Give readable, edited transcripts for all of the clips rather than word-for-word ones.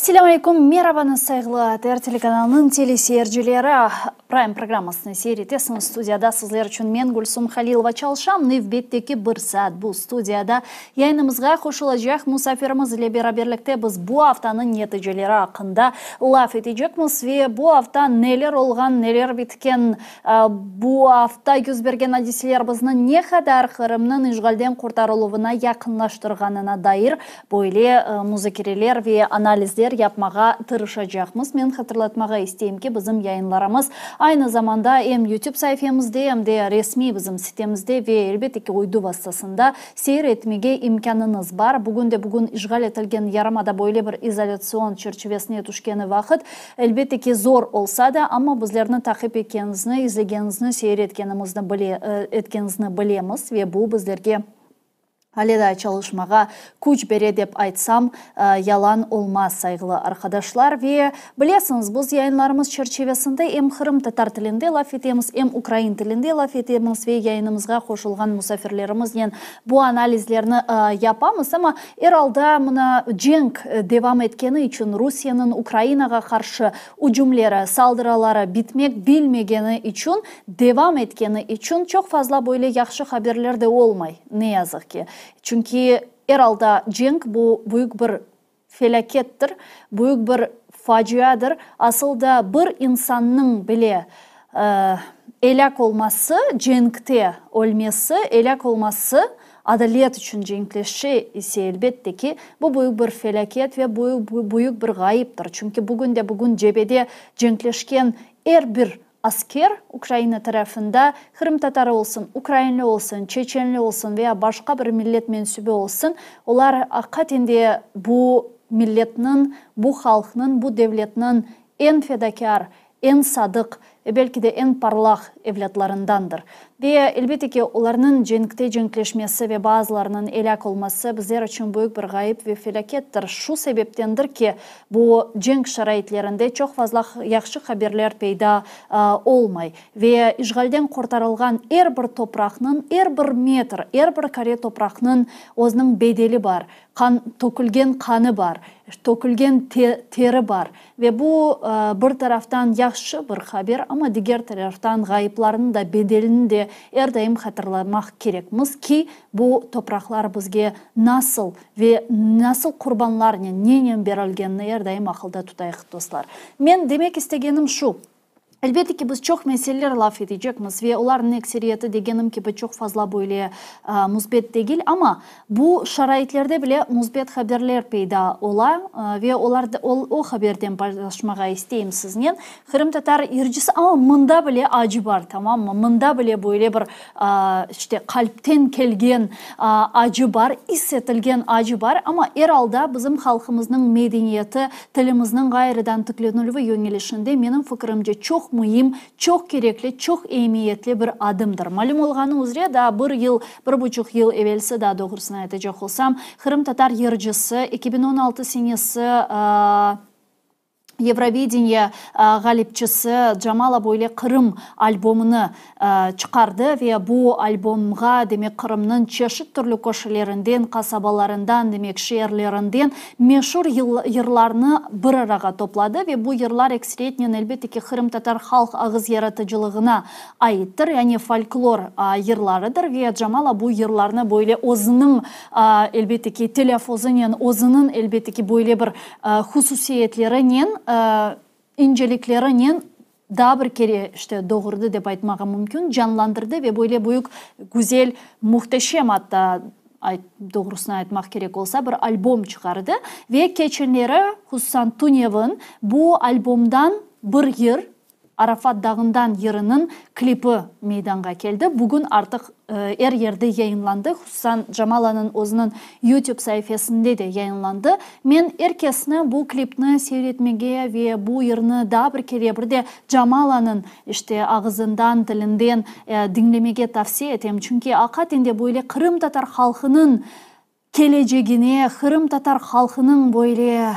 Selâm aleyküm, merabanız, sayğılı ATR telekanalınıñ teleseyircileri. Prime programmasını seyir etesiñiz. Studiyada sizler içün men, Gülsum Halilova, çalışam. Nevbetteki bir saat bu studiyada yayınımızğa qoşulacaq musafirimiz ile beraberlikte biz bu aftanıñ neticeleri aqqında laf etecekmiz ve bu afta neler olğan, neler bitken, Bu afta yüz bergen adiseler bizni ne qadar Qırımnıñ işğalden qurtarıluvına yaqınlaştırğanına dair böyle muzakereler ve analizler yapmağa tırışacaqmız. Men hatırlatmağa isteyim ki, bizim yayınlarımız aynı zamanda em YouTube saifemizde, em de resmiy bizim sitemizde ve, elbette ki, uydu vastasında seyir etmege imkânıñız bar. Bugün de bugün işğal etilgen yarımada böyle bir izolâtsion çerçivesine tüşkeni vaqıt, Elbette ki, zor olsa da, amma bizlerni taqip etkeniñizni, izlegeniñizni, seyir etkenimizni bile, etkeniñizni bilemiz ve bu bizlerge ale daa çalışmağa küç bere dep aytsam, yalan olmaz, sayğılı arqadaşlar. Ve bilesiñiz, biz yayınlarımız çerçivesinde em qırımtatar tilinde laf etemiz, em ukrain tilinde laf etemiz ve yayınımızğa qoşulğan musafirlerimiznen bu analizlerni yapamız. Amma Er alda, mına, cenk devam etkeni içün, Rusiyeniñ Ukrainağa qarşı ücümleri, saldıraları bitmek bilmegeni içün, devam etkeni içün çoq fazla böyle yahşı haberler de olmay, ne yazıq ki. Çünki, er alda, cenk bu büyük bir felâkettir, büyük bir faciadır. Asıl da bir insannıñ bile elâk olması, cenkte ölmesi, elâk olması, Adalet içün cenkleşe ise, elbette ki, bu büyük bir felâket ve büyük bir ğayıptır. Çünki bugün de bugün cebede cenkleşken er bir asker Ukraina tarafında, qırımtatarı olsun, ukrainli olsun, çeçenli olsun veya başqa bir millet mensübi olsun, olar aqiqaten de bu milletniñ, bu halqnıñ, bu devletniñ eñ fedakâr, eñ sadıq ve belki de eñ parlaq evlâtlarındandır. Ve, elbette ki, olarnıñ cenkte cenkleşmesi ve bazılarınıñ elâk olması bizler içün büyük bir ğayıp ve felâkettir. Şu sebeptendir ki, bu cenk şaraitlerinde çoq fazla yahşı haberler peyda olmay ve işğalden qurtarılğan er bir topraqnıñ, er bir metr, er bir kare topraqnıñ özüniñ bedeli bar, qan, tökülgen qanı bar, tökülgen teri bar. Ve bu, bir taraftan yahşı bir haber, amma diger taraftan ğayıplarnıñ da bedelini de er daim hatırlamaq kerekmiz ki, bu topraqlar bizge nasıl ve nasıl qurbanlarnen, nenen berilgenini er daim aqılda tutayıq, dostlar. Men demek istegenim şu. Elbette ki, biz çoq meseleler laf etecekmiz ve olarnıñ ekseriyeti, degenim kibi, çoq fazla böyle müsbet degil, amma bu şaraitlerde bile müsbet haberler peyda ola ve olar, o haberden paylaşmağa isteyim siznen. Qırımtatar yırcısı, amma mında bile acı bar, tamammı? Mında bile böyle bir, işte, qalpten kelgen acı bar, is etilgen acı bar, amma er alda bizim halqımıznıñ medeniyeti, Tilimizniñ ğayrıdan tiklenilüvi yöñelişinde, menim fikirimce, çoq müim, çoq kerekli, çoq emiyetli bir adımdır. Malüm olğanı üzre, daa bir yıl, bir buçuq yıl evelsi, daa doğrusını aytacaq olsam, qırımtatar yırcısı, 2016 senesi Yevrovideniye ğalipçisi Jamala böyle Qırım albomını çıqardı ve bu albomğa, demek, Qırımnıñ çeşit türlü köşelerinden, qasabalarından, demek, şeerlerinden meşur yırlarnı bir arağa topladı ve bu yırlar ekseriyetnen, elbette ki, qırımtatar halq ağız yaratıcılığına aittir, yani folklor yırlarıdır ve Jamala bu yırlarnı böyle özüniñ, elbette ki, telâffuzınen, özüniñ, elbette ki, böyle bir hususiyetlerinen, inceliklerinen Daa bir kere, işte, doğurdı dep aytmağa mümkün, canlandırdı ve böyle büyük, güzel, mühteşem atta, doğrusını aytmaq kerek olsa, bir albom çıqardı. Ve keçenleri, hususan tünevin, bu albomdan bir yır, Arafat dağından yırınıñ klipi meydanğa keldi. Bugün artıq Er yerde yayınlandı, hususan Camalanıñ özüniñ YouTube saifesinde de yayınlandı. Men er kesni bu klipni seyir etmege ve bu yırnı daa bir kere, bir de Camalanıñ, işte, ağızından, tilinden diñlemege tavsiye etem. Çünki aqaten de böyle qırımtatar halqınıñ. Kelecegine, qırımtatar halqınıñ böyle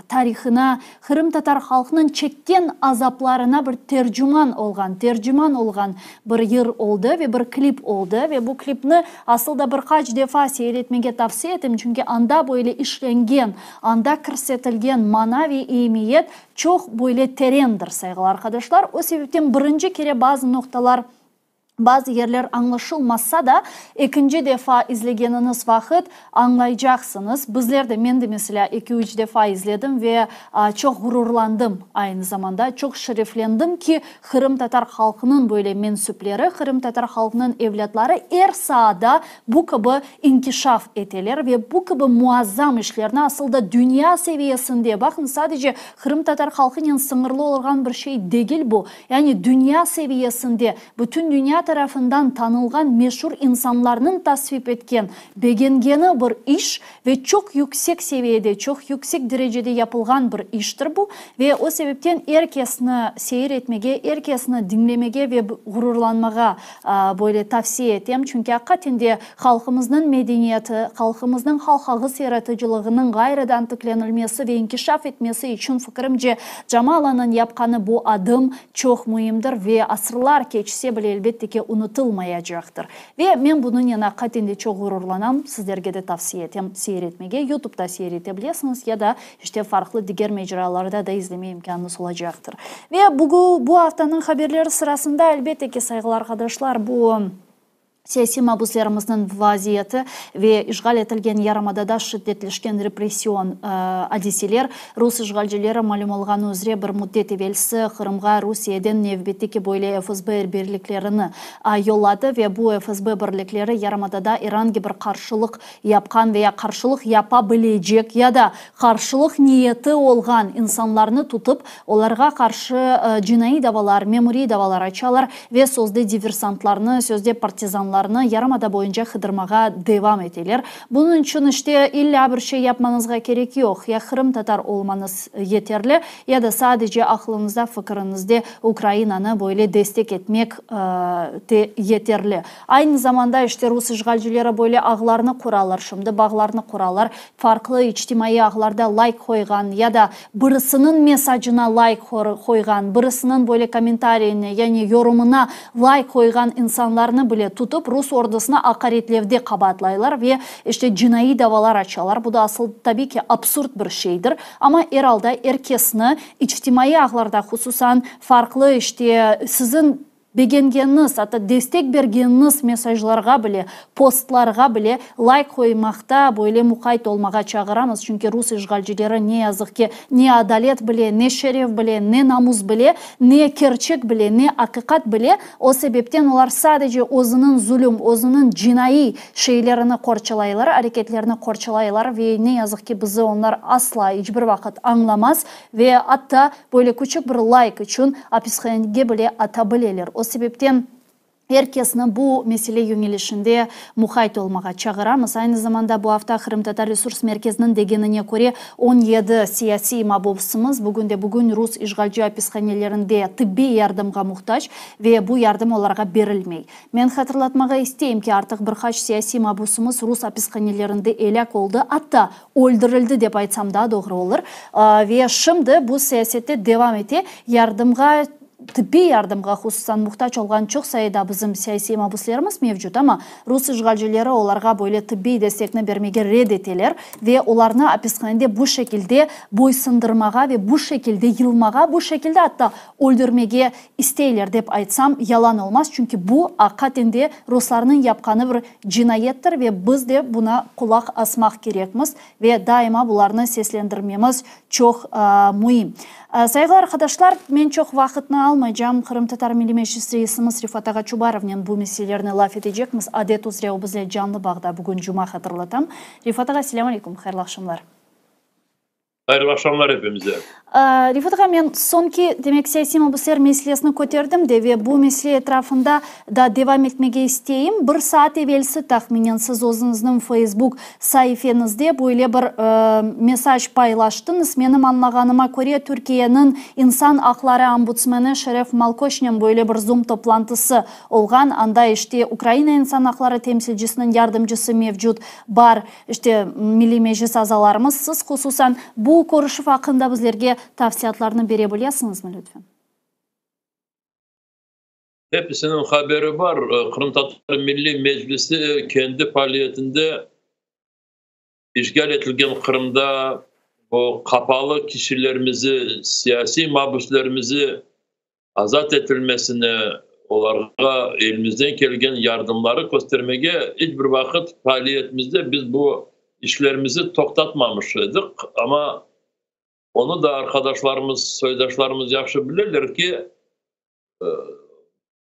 tarihına, qırımtatar halqınıñ çekken azaplarına bir tercüman olğan, terciman olğan bir yır oldı ve bir klip oldı. Ve bu klipni asıl da bir qaç defa seyir etmege tavsiye etem, çünki anda böyle işlengen, anda kirsetilgen mana ve emiyet çoq böyle terendir, sayğılı arqadaşlar. O sebepten birinci kere bazı noqtalar, Bazı yerler añlaşılmasa da, ekinci defa izlegeniñiz vaqıt añlaycaqsıñız. Bizler de, men de, meselâ, eki-üç defa izledim ve çoq ğururlandım, aynı zamanda çoq şereflendim ki, qırımtatar halqınıñ böyle mensüpleri, qırımtatar halqınıñ evlâtları er saada bu kibi inkişaf eteler ve bu kibi muazzam işlerni asıl da dünya seviyesinde, baqıñ, sadece qırımtatar halqınen sıñırlı olğan bir şey degil bu, Yani dünya seviyesinde, bütün dünya tarafından tanılğan meşur insanlarnıñ tasvip etken, begengeni bir iş ve çoq yüksek seviyede, çoq yüksek derecede yapılğan bir iştir bu. Ve o sebepten er kesni seyir etmege, er kesni diñlemege ve ğururlanmağa böyle tavsiye etem. Çünki aqiqaten de halqımıznıñ medeniyeti, halqımıznıñ halq ağız yaratıcılığınıñ ğayrıdan tiklenilmesi ve inkişaf etmesi içün, fikirimce, Camalanıñ yapqanı bu adım çoq müimdir ve asırlar keçse bile, elbette ki, unutılmayacaqtır. Ve men bunıñnen aqiqaten de çoq ğururlanam, sizlerge de tavsiye etem seyir etmege. YouTubeda seyir ete bilesiñiz ya da, işte, farqlı diger mecralarda da izleme imkânıñız olacaqtır. Ve bugü, bu aftanıñ haberleri sırasında, elbette ki, sayğılı arqadaşlar, bu. Siyasiy mabuslerimizniñ vaziyeti ve işğal etilgen yarımadada şiddetleşken repression adiseler, rus işğalcileri malüm olğanı üzre bir müddet evelsi Qırımğa Rusiyeden nevbetteki böyle FSB birliklerini yolladı ve bu FSB birlikleri yarımadada er angi bir qarşılıq yapqan veya qarşılıq yapa bilecek ya da qarşılıq niyeti olğan insanlarnı tutıp, olarğa qarşı cinaiy davalar, memuriy davalar açalar ve sözde diversantlarnı, sözde partizanlarnı yarımada boyunca qıdırmağa devam eteler. Bunıñ içün işte illâ bir şey yapmañızğa kerek yoq, ya qırımtatar olmañız yeterli, ya da sadece aqlıñızda, fikiriñizde Ukrainanı böyle destek etmek te yeterli. Aynı zamanda, işte, rus işğalcileri böyle ağlarnı quralar, şimdi bağlarnı quralar, farqlı içtimaiy ağlarda layk qoyğan ya da birisiniñ mesacına layk qoyğan, birisiniñ böyle kommentariyine, yani yorumına layk qoyğan insanlarnı bile tutıp, rus ordusını aqaretlevde qabaatlaylar ve, işte, cinaiy davalar açalar. Bu da asıl, tabiy ki, absurd bir şeydir. Amma er alda er kesni içtimaiy ağlarda, hususan, farqlı, işte, siziñ Begengeniñiz, atta destek bergeniñiz mesajlarğa bile, postlarğa bile layk qoymaqta böyle muqayt olmağa çağıramız, çünki rus işğalcileri, ne yazıq ki, ne adalet bile, ne şeref bile, ne namus bile, ne kerçek bile, ne aqiqat bile, o sebepten olar sadece özüniñ zulüm, özüniñ cinaiy şeylerini qorçalaylar, areketlerini qorçalaylar ve ne yazıq ki, bizi onlar asla, iç bir vaqıt añlamaz Ve atta böyle küçük bir layk içün apishanege bile ata bileler. O sebepten er kesni bu mesele yöñelişinde muqayt olmağa çağıramız. Aynı zamanda bu afta Qırımtatar Resurs Merkeziniñ degenine köre, 17 siyasiy mabusımız bugünde-bugün rus işğalci apishanelerinde tıbbiy yardımğa muhtac ve bu yardım olarğa berilmey. Men hatırlatmağa isteyim ki, artıq bir qaç siyasiy mabusımız rus apishanelerinde elâk oldı, atta öldürildi dep aytsam daa doğru olur. Ve şimdi bu siyasette devam ete, yardımğa, tıbbiy yardımğa hususan muhtac olğan çoq sayıda bizim siyasiy mabuslerimiz mevcut, amma rus işğalcileri olarğa böyle tıbbiy destekni bermege red eteler ve olarnı apishanede bu şekilde boysundırmağa ve bu şekilde yılmağa, bu şekilde atta öldürmege isteyler dep aytsam yalan olmaz, çünki bu aqiqaten de ruslarnıñ yapqanı bir cinayettir ve biz de buna qulaq asmaq kerekmiz ve daima bularnı seslendirmemiz çoq müim. Sayğılı arqadaşlar, men çoq vaqıtnı almaycam, Qırımtatar Milliy Meclis reisimiz Refat ağa Çubarovnen bu meselelerni laf etecekmiz. Adet üzre o bizle canlı bağda, bugün cuma, hatırlatam. Refat ağa, selâm aleyküm, hayırlı aqşamlar. Hayırlı aqşamlar epimize. Refat ağa, men soñki, demek, siyasiy mabüsler meselesini köterdim de ve bu mesele etrafında da devam etmege isteyim. Bir saat evelsi tahminen siz özüñizniñ Feysbuk saifeñizde böyle bir mesaj paylaştıñız. Menim añlağanıma köre, Türkiyeniñ insan aqları ombudsmeni Şeref Malkoçnen böyle bir Zoom toplantısı olğan, anda işte Ukraina insan aqları temsilcisiniñ yardımcısı mevcut, bar, işte, Milliy Meclis azalarımız. Siz, hususan, bu körüşüv aqqında bizlerge tafsilâtlarnı bere bilesiñizmi, lütfen? Episiniñ haberi bar, Qırımtatar Milliy Meclisi kendi faaliyetinde işğal etilgen Qırımda bu qapalı kişilerimizi, siyasiy mabüslerimizi azat etilmesine, olarğa elimizden kelgen yardımları köstermege iç bir vaqıt faaliyetimizde biz bu işlerimizi toqtatmamış edik. Amma onı da arqadaşlarımız, soydaşlarımız yahşı bileler ki,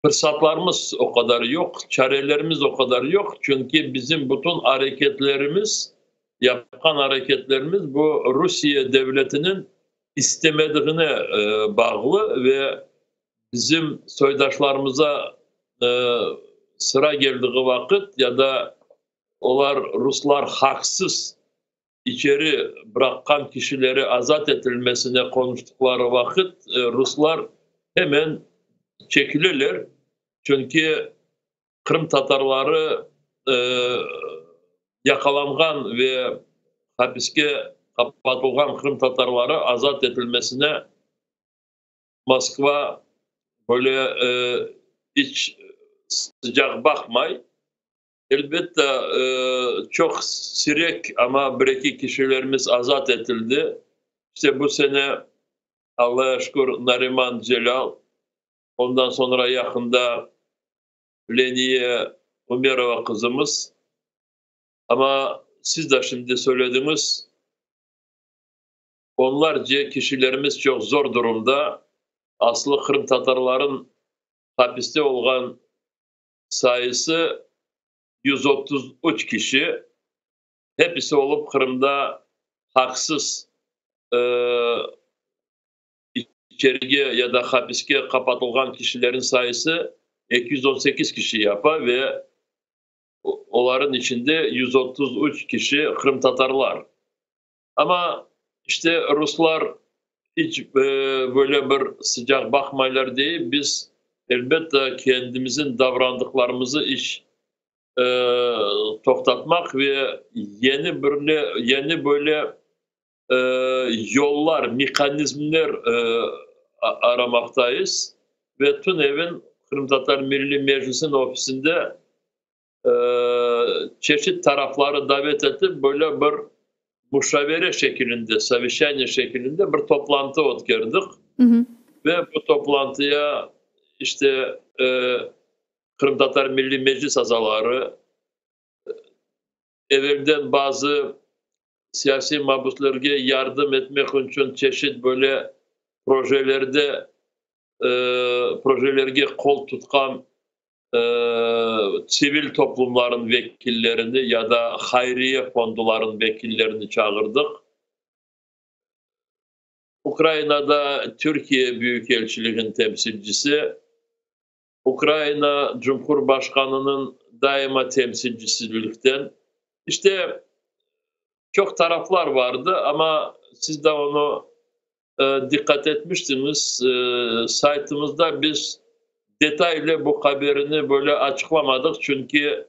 fırsatlarımız o qadar yoq, çarelerimiz o qadar yoq, çünki bizim bütün areketlerimiz, yapqan areketlerimiz bu Rusiye devletiniñ istemediğine bağlı ve bizim soydaşlarımıza sıra geldiği vaqıt ya da olar, ruslar haqsız içeri bıraqqan kişileri azat etilmesine qonuştıqları vaqıt ruslar hemen çekileler, çünki qırımtatarları yaqalanğan ve hapiske qapatılğan qırımtatarları azat etilmesine Moskva böyle iç sıcaq baqmay. Elbette, çoq siyrek, amma bir-eki kişilerimiz azat etildi. İşte bu sene, Allağa şükür, Nariman Celâl, ondan soñra yaqında Leniye Umerova qızımız. Amma siz de şimdi söylediñiz, onlarca kişilerimiz çoq zor durumda, aslı qırımtatarların hapiste olğan sayısı 133 kişi, hepisi olıp Qırımda haqsız içerige ya da hapiske qapatılğan kişilerin sayısı 218 kişi yapa ve oların içinde 133 kişi qırımtatarlar. Amma işte ruslar iç böyle bir sıcaq baqmaylar deyip, biz elbette kendimizin davrandıqlarımızı iç toqtatmaq ve yeni birle yeni böyle yollar, mehanizmler aramaqtayız ve tünevin Qırımtatar Milliy Meclisiniñ ofisinde çeşit tarafları davet etip, böyle bir muşavere şekilinde, soveşçaniye şekilinde bir toplantı ötkerdik. Ve bu toplantıya işte Qırımtatar Milliy Meclis azaları, evelden bazı siyasiy mabüslerge yardım etmek içün çeşit böyle projelerde projelerge qol tutqan sivil toplumların vekillerini ya da hayriye fonduların vekillerini çağırdıq. Ukrainada Türkiye Büyükelçiliginiñ temsilcisi, Ukraina Cumhurbaşqanınıñ daima temsilcisilikten, işte, çoq taraflar vardı, amma siz de onı diqqat etmiştiñiz, saytımızda biz detaylı bu haberini böyle açıqlamadıq, çünki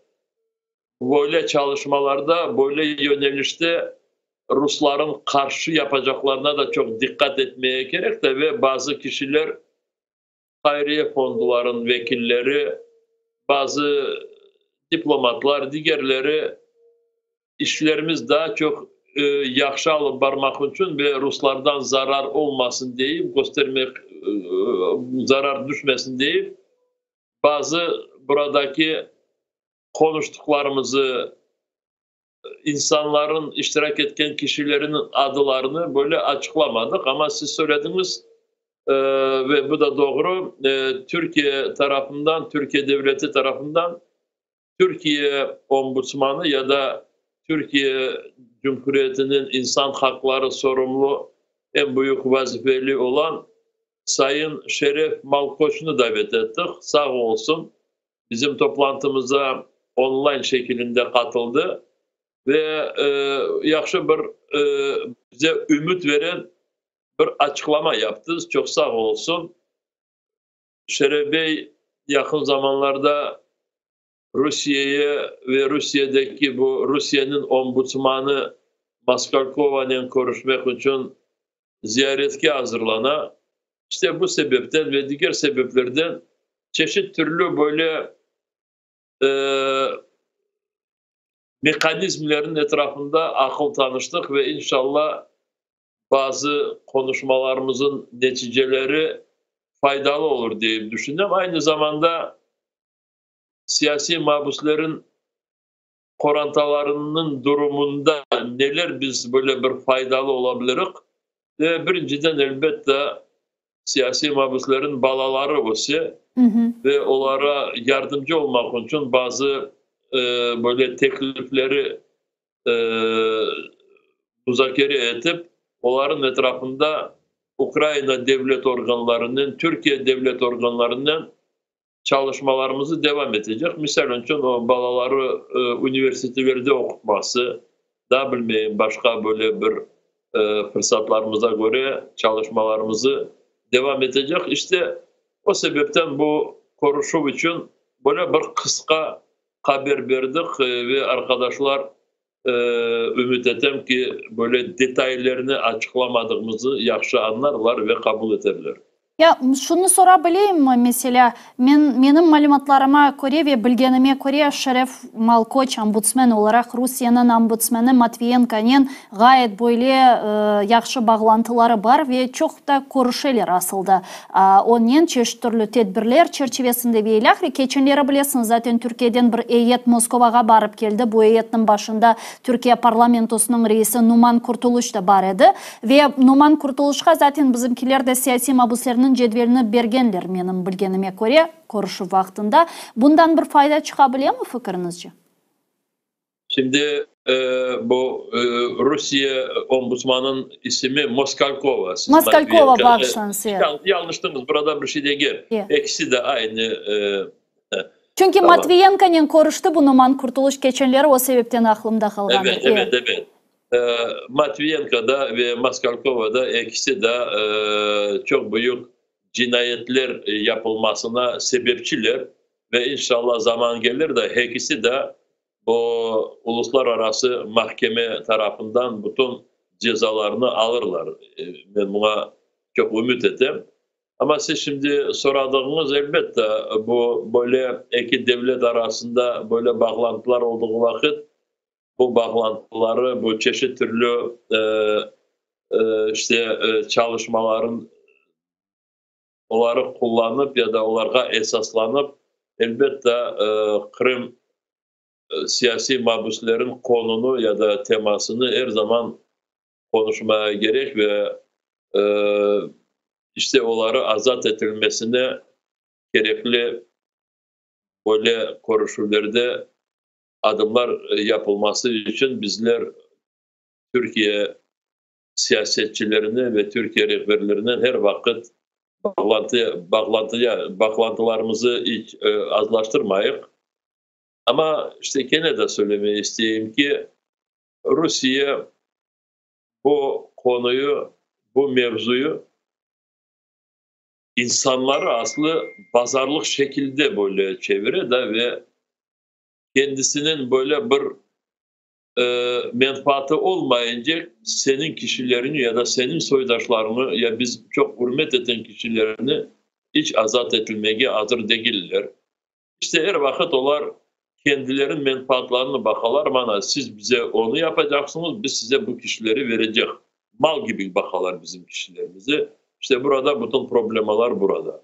böyle çalışmalarda, böyle yönelişte rusların qarşı yapacaqlarına da çoq diqqat etmeye kerek de ve bazı kişiler, hayriye fonduların vekilleri, bazı diplomatlar, digerleri işlerimiz daa çoq yahşı alıp barmaq içün ve ruslardan zarar olmasın deyip, köstermek, zarar düşmesin deyip, bazı buradaki qonuştıqlarımızı, insanların, iştirak etken kişileriniñ adılarını böyle açıqlamadıq. Amma siz söylediñiz, ve bu da doğru, Türkiye tarafından, Türkiye devleti tarafından Türkiye ombudsmanı ya da Türkiye. Cumhuriyetiniñ insan haqları sorumlu eñ büyük vazifeli olan Sayın Şeref Malkoçnı davet ettik. Sağ olsun, bizim toplantımıza online şekilinde qatıldı ve yahşı bir bize ümüt veren bir açıqlama yaptı. Çoq sağ olsun. Şeref bey yaqın zamanlarda Rusiyeye ve Rusiyedeki bu Rusiyeniñ ombudsmanı Moskalkovanen körüşmek içün ziyaretke azırlana. İşte bu sebepten ve diger sebeplerden çeşit türlü böyle mehanizmlerniñ etrafında aqıl tanıştıq ve inşallah bazı qonuşmalarımızın neticeleri faydalı olur deyip düşünem. Aynı zamanda siyasiy mabüslerin qorantalarınıñ durumunda neler biz böyle bir faydalı ola bilirik? Ve birinciden, elbette, siyasiy mabüslerin balaları öse ve olara yardımcı olmaq içün bazı böyle teklifleri muzakere etip, olarnıñ etrafında Ukraina devlet organlarınen, Türkiye devlet organlarınen çalışmalarımızı devam etecek. Misal içün, o balaları universitetlerde oqutması, daa bilmeyim, başqa böyle bir fırsatlarımıza köre çalışmalarımızı devam etecek. İşte, o sebepten bu körüşüv içün böyle bir qısqa haber berdik ve arqadaşlar, ümüt etem ki, böyle detaylerni açıqlamadığımızı yahşı añlarlar ve qabul eterler. Ya, şunı sora bileyimmi, meselâ, men, menim malümatlarıma köre ve bilgenime köre, Şeref Malkoç ombudsmen olaraq Rusiyeniñ ombudsmeni Matviyenkonen ğayet böyle yahşı bağlantıları bar ve çoq da körüşeler asılda. Onen çeşit türlü tedbirler çerçivesinde ve ilâhre. Keçenleri bilesiñiz, zaten Türkiyeden bir eyyet Moskovağa barıp keldi. Bu eyyetniñ başında Türkiye parlamentosınıñ reisi Numan Kurtuluş da bar edi. Ve Numan Kurtuluşqa zaten bizimkiler de siyasiy mabüslerniñ cedvelini bergenler, menim bilgenime köre, körüşüv vaqtında. Bundan bir fayda çıqa bilemi, fikiriñizce? Şimdi bu Rusiye ombudsmanıñ isimi Moskalkova. Moskalkova, bağışlañız. Yañlıştıñız, burada bir şey degil. Ekisi de aynı. Çünki Matviyenkonen körüşti bu Numan Kurtuluş keçenleri, o sebepten aqlımda qalğandır. Evet, evet, evet. Matviyenko da ve Moskalkova da ekisi de çoq büyük cinayetler yapılmasına sebepçiler ve inşallah zaman gelir de ekisi de bu uluslararası mahkeme tarafından bütün cezalarnı alırlar. Men buña çoq ümüt etem. Amma siz şimdi soradığıñız, elbette, bu böyle eki devlet arasında böyle bağlantılar olduğu vaqıt, bu bağlantıları, bu çeşit türlü işte çalışmaların oları qullanıp ya da olarğa esaslanıp, elbette, Qırım siyasiy mabüslerin qonunı ya da temasını er zaman qonuşmağa kerek ve işte oları azat etilmesine kerekli böyle körüşüvlerde adımlar yapılması içün bizler Türkiye siyasetçilerini ve Türkiye rehberlerinen her vaqıt bağlantı, bağlantıya, bağlantılarımızı iç azlaştırmayıq. Amma işte kene de söylemeye isteyim ki, Rusiye bu konuyu, bu mevzuyu insanları aslı bazarlıq şekilde böyle çevire da ve kendisiniñ böyle bir menfaatı olmayınca seniñ kişileriñi ya da seniñ soydaşlarıñı ya biz çoq ürmet eten kişilerini iç azat etilmege azır degiller. İşte er vaqıt olar kendileriniñ menfaatlarını baqalar, mana siz bize onı yapacaqsıñız, biz size bu kişileri verecek. Mal kibi baqalar bizim kişilerimizi. İşte burada bütün problemalar burada.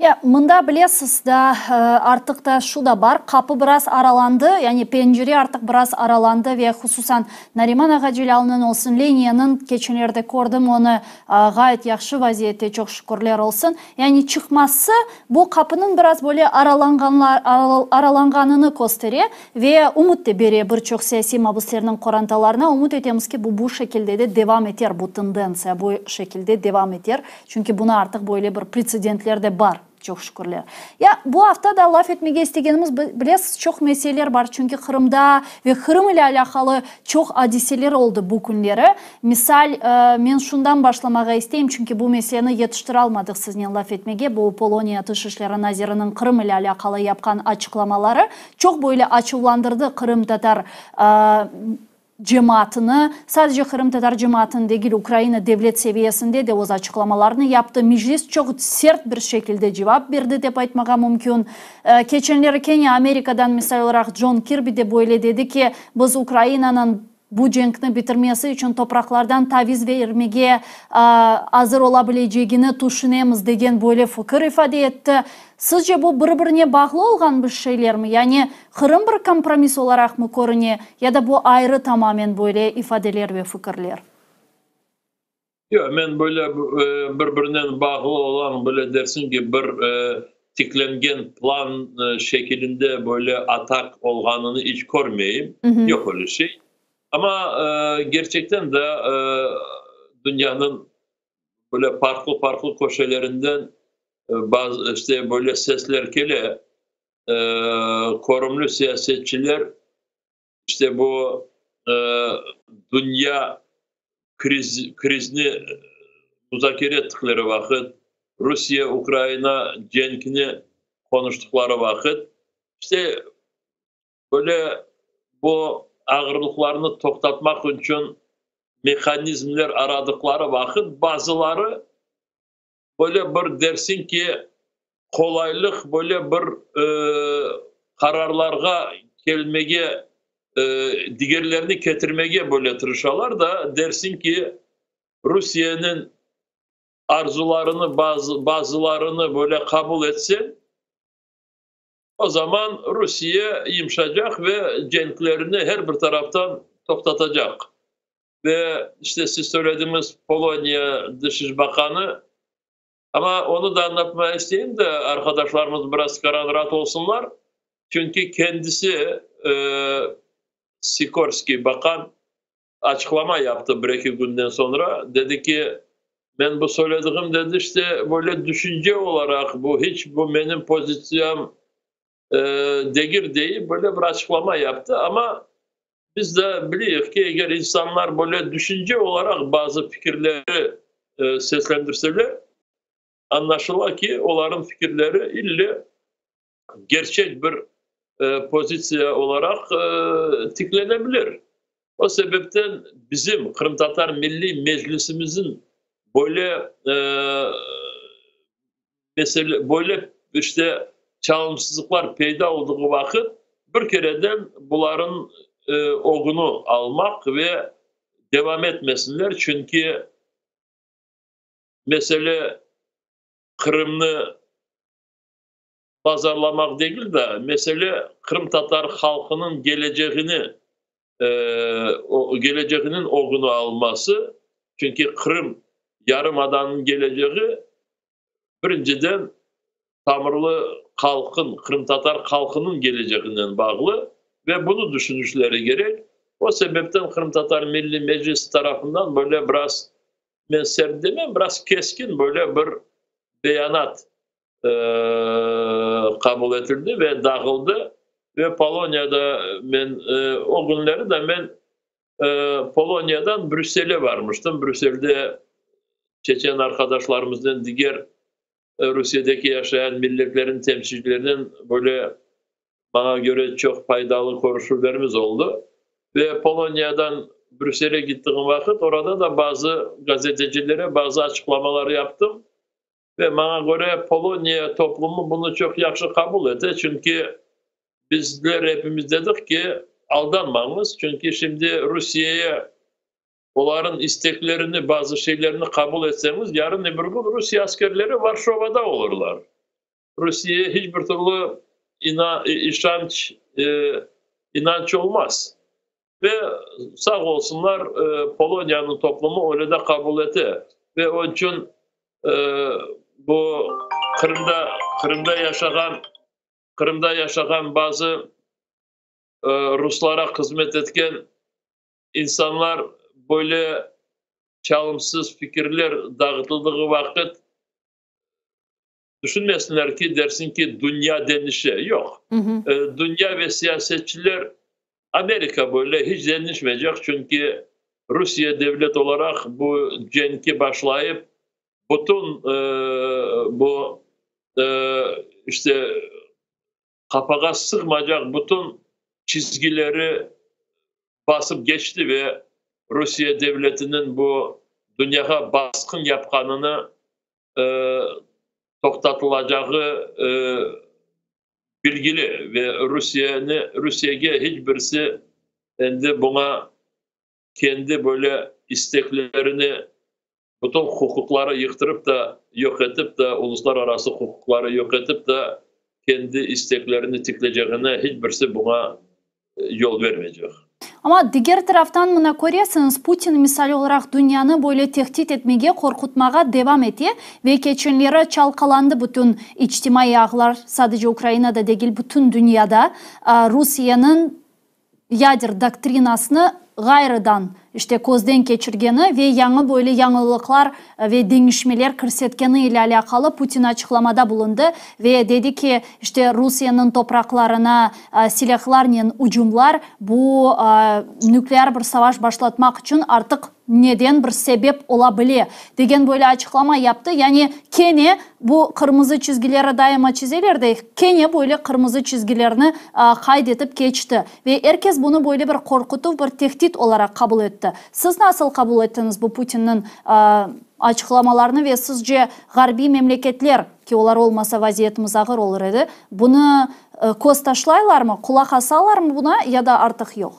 Ya, mında bilesiz da, artıq da şu da bar, qapı biraz aralandı, yani pencere artıq biraz aralandı ve hususan Nariman ağa Celâlnıñ olsun, Leniyeniñ, keçenlerde kördim onı, ğayet yahşı vaziyette, çoq şükürler olsun, yani çıqması bu qapınıñ biraz böyle aralanğanını köstere ve ümüt de bere bir çoq siyasiy mabüslerniñ qorantalarına. Ümüt etemiz ki, bu bu şekilde de devam eter, bu tendentsiya bu şekilde devam eter. Çünki buna artıq böyle bir pretsedentler de bar, çoq şükürler. Ya, bu afta da laf etmege istegenimiz, bilesiz, çoq meseleler bar, çünki Qırımda ve Qırım ile alâqalı çoq adiseler oldı bu künleri. Misal, men şundan başlamağa isteyim, çünki bu meseleni yetiştiralmadıq siznen laf etmege, bu Poloniya Tış işleri naziriniñ Qırım ile alâqalı yapqan açıqlamaları çoq böyle açuvlandırdı qırımtatar cemaatını, sadece qırımtatar cemaatını degil, Ukraina devlet seviyesinde de öz açıqlamalarını yaptı. Meclis çoq sert bir şekilde cevap berdi, dep aytmağa mümkün. Keçenleri kene Amerikadan, misal olaraq, Con Kirbi de böyle dedi ki, biz Ukrainanıñ bu cenkni bitirmesi içün topraqlardan taviz bermege azır ola bilecegini tüşünemiz degen böyle fikir ifade etti. Sizce bu bir-birine bağlı olğan bir şeylermi? Yani Qırım bir kompromiss olaraqmı körüne ya da bu ayrı tamamen böyle ifadeler ve fikirler? Yoq, men böyle bir-birinen bağlı olan, böyle dersiñ ki, bir tiklengen plan şekilinde böyle atak olğanını iç körmeyim. Yoq öyle şey. Amma kerçekten de dünyanıñ böyle farqlı-farqlı köşelerinden bazı işte böyle sesler kele, körümli siyasetçiler işte bu dünya kriz, krizni muzakere ettikleri vaqıt, Rusiye-Ukraina cenkini qonuştıqları vaqıt, işte böyle bu ağırlıqlarnı toqtatmaq içün mehanizmler aradıqları vaqıt, bazıları böyle bir dersiñ ki, qolaylıq böyle bir qararlarğa kelmege, digerlerini ketirmege böyle tırışalar da, dersiñ ki, Rusiyeniñ arzularını bazı, bazılarını böyle qabul etseñ, o zaman Rusiye yımşacaq ve cenklerini her bir taraftan toqtatacaq. Ve işte siz söylediñiz Poloniya Dışış Baqanı, amma onı da añlatmağa isteyim de, arqadaşlarımız biraz raat olsunlar, çünki kendisi Sikorskiy baqan açıqlama yaptı bir-eki künden soñra, dedi ki, men bu söylediğim, dedi, işte böyle düşünce olaraq, bu hiç bu menim pozitsiyam degil deyip böyle bir açıqlama yaptı, amma biz de bileyik ki, eger insanlar böyle düşünce olaraq bazı fikirleri seslendirseler, añlaşıla ki, olarnıñ fikirleri ille gerçek bir pozitsiya olaraq tiklenebilir. O sebepten bizim Qırımtatar Milliy Meclisimizin böyle mesele, böyle işte çalımsızlıqlar peyda olduğu vaqıt bir kereden buların ögüni almaq ve devam etmesinler, çünki mesele Qırımnı pazarlamaq degil de, mesele qırımtatar halqınıñ geleceğini, geleceginiñ ögüni alması, çünki Qırım yarımadanıñ geleceği birinciden tamırlı halqın, qırımtatar halqınıñ geleceğinen bağlı ve bunı düşünüşleri kerek. O sebepten Qırımtatar Milliy Meclisi tarafından böyle biraz, men sert demem, biraz keskin böyle bir beyanat qabul etildi ve dağıldı. Ve Poloniyada men o künleri de men Poloniyadan Brüssele barmıştım. Brüsselde çeçen arqadaşlarımıznen, diger Rusiyedeki yaşayan milletlerin temsilcilerinen böyle maña köre çoq faydalı körüşüvlerimiz oldı. Ve Poloniyadan Brüssele gittiğim vaqıt orada da bazı gazetecilere bazı açıqlamalar yaptım. Ve maña köre Poloniya toplumı bunı çoq yahşı qabul ete, çünki bizler epimiz dedik ki, aldanmañız, çünki şimdi Rusiyeye olarnıñ isteklerini, bazı şeylerini qabul etseñiz, yarın öbür kün Rusiye askerleri Varşovada olurlar. Rusiye hiç bir türlü işanç, inanç olmaz. Ve sağ olsunlar, Poloniyanıñ toplumu öyle de qabul ete. Ve onıñ içün bu Qırımda, Qırımda yaşağan, Qırımda yaşağan bazı ruslara hızmet etken insanlar böyle çalımsız fikirler dağıtıldığı vaqıt tüşünmesinler ki, dersin ki, dünya deñişe. Yoq. Dünya ve siyasetçiler, Amerika böyle hiç deñişmeycek, çünki Rusiye devlet olaraq bu cenki başlayıp, bütün bu işte qafağa sığmaycaq bütün çizgileri basıp keçti ve Rusiye devletiniñ bu dünyağa basqın yapqanını toqtatılacağı bilgili ve Rusiyeni, Rusiyege hiç birisi endi buña kendi böyle isteklerini, bütün huquqları yıqtırıp da, yoq etip de, uluslararası huquqları yoq etip de, kendi isteklerini tikleycegine hiç birisi buña yol vermeycek. Amma diger taraftan mına köresiñiz, Putin misal olaraq dünyanı böyle tehdit etmege, qorqutmağa devam ete ve keçenleri çalqalandı bütün içtimaiy ağlar, sadece Ukrainada degil, bütün dünyada Rusiyeniñ yader doktrinasını ğayrıdan işte közden keçirgeni ve yañı böyle yañılıqlar ve deñişmeler kirsetkeni ile alâqalı Putin açıqlamada bulundı ve dedi ki, işte Rusiyeniñ topraqlarına silâhlarnen ucumlar bu nükleer bir savaş başlatmaq içün artıq neden bir sebep ola bile, degen böyle açıqlama yaptı. Yani kene bu qırmızı çizgileri daima çizeler de, kene böyle qırmızı çizgilerni qayd etip keçti. Ve er kes bunı böyle bir qorqutuv, bir tehdit olaraq qabul etti. Siz nasıl qabul ettiñiz bu Putinniñ açıqlamalarını ve sizce ğarbiy memleketler, ki olar olmasa vaziyetimiz ağır olur edi, bunı köz taşlaylarmı, qulaq asalarmı buna ya da artıq yoq?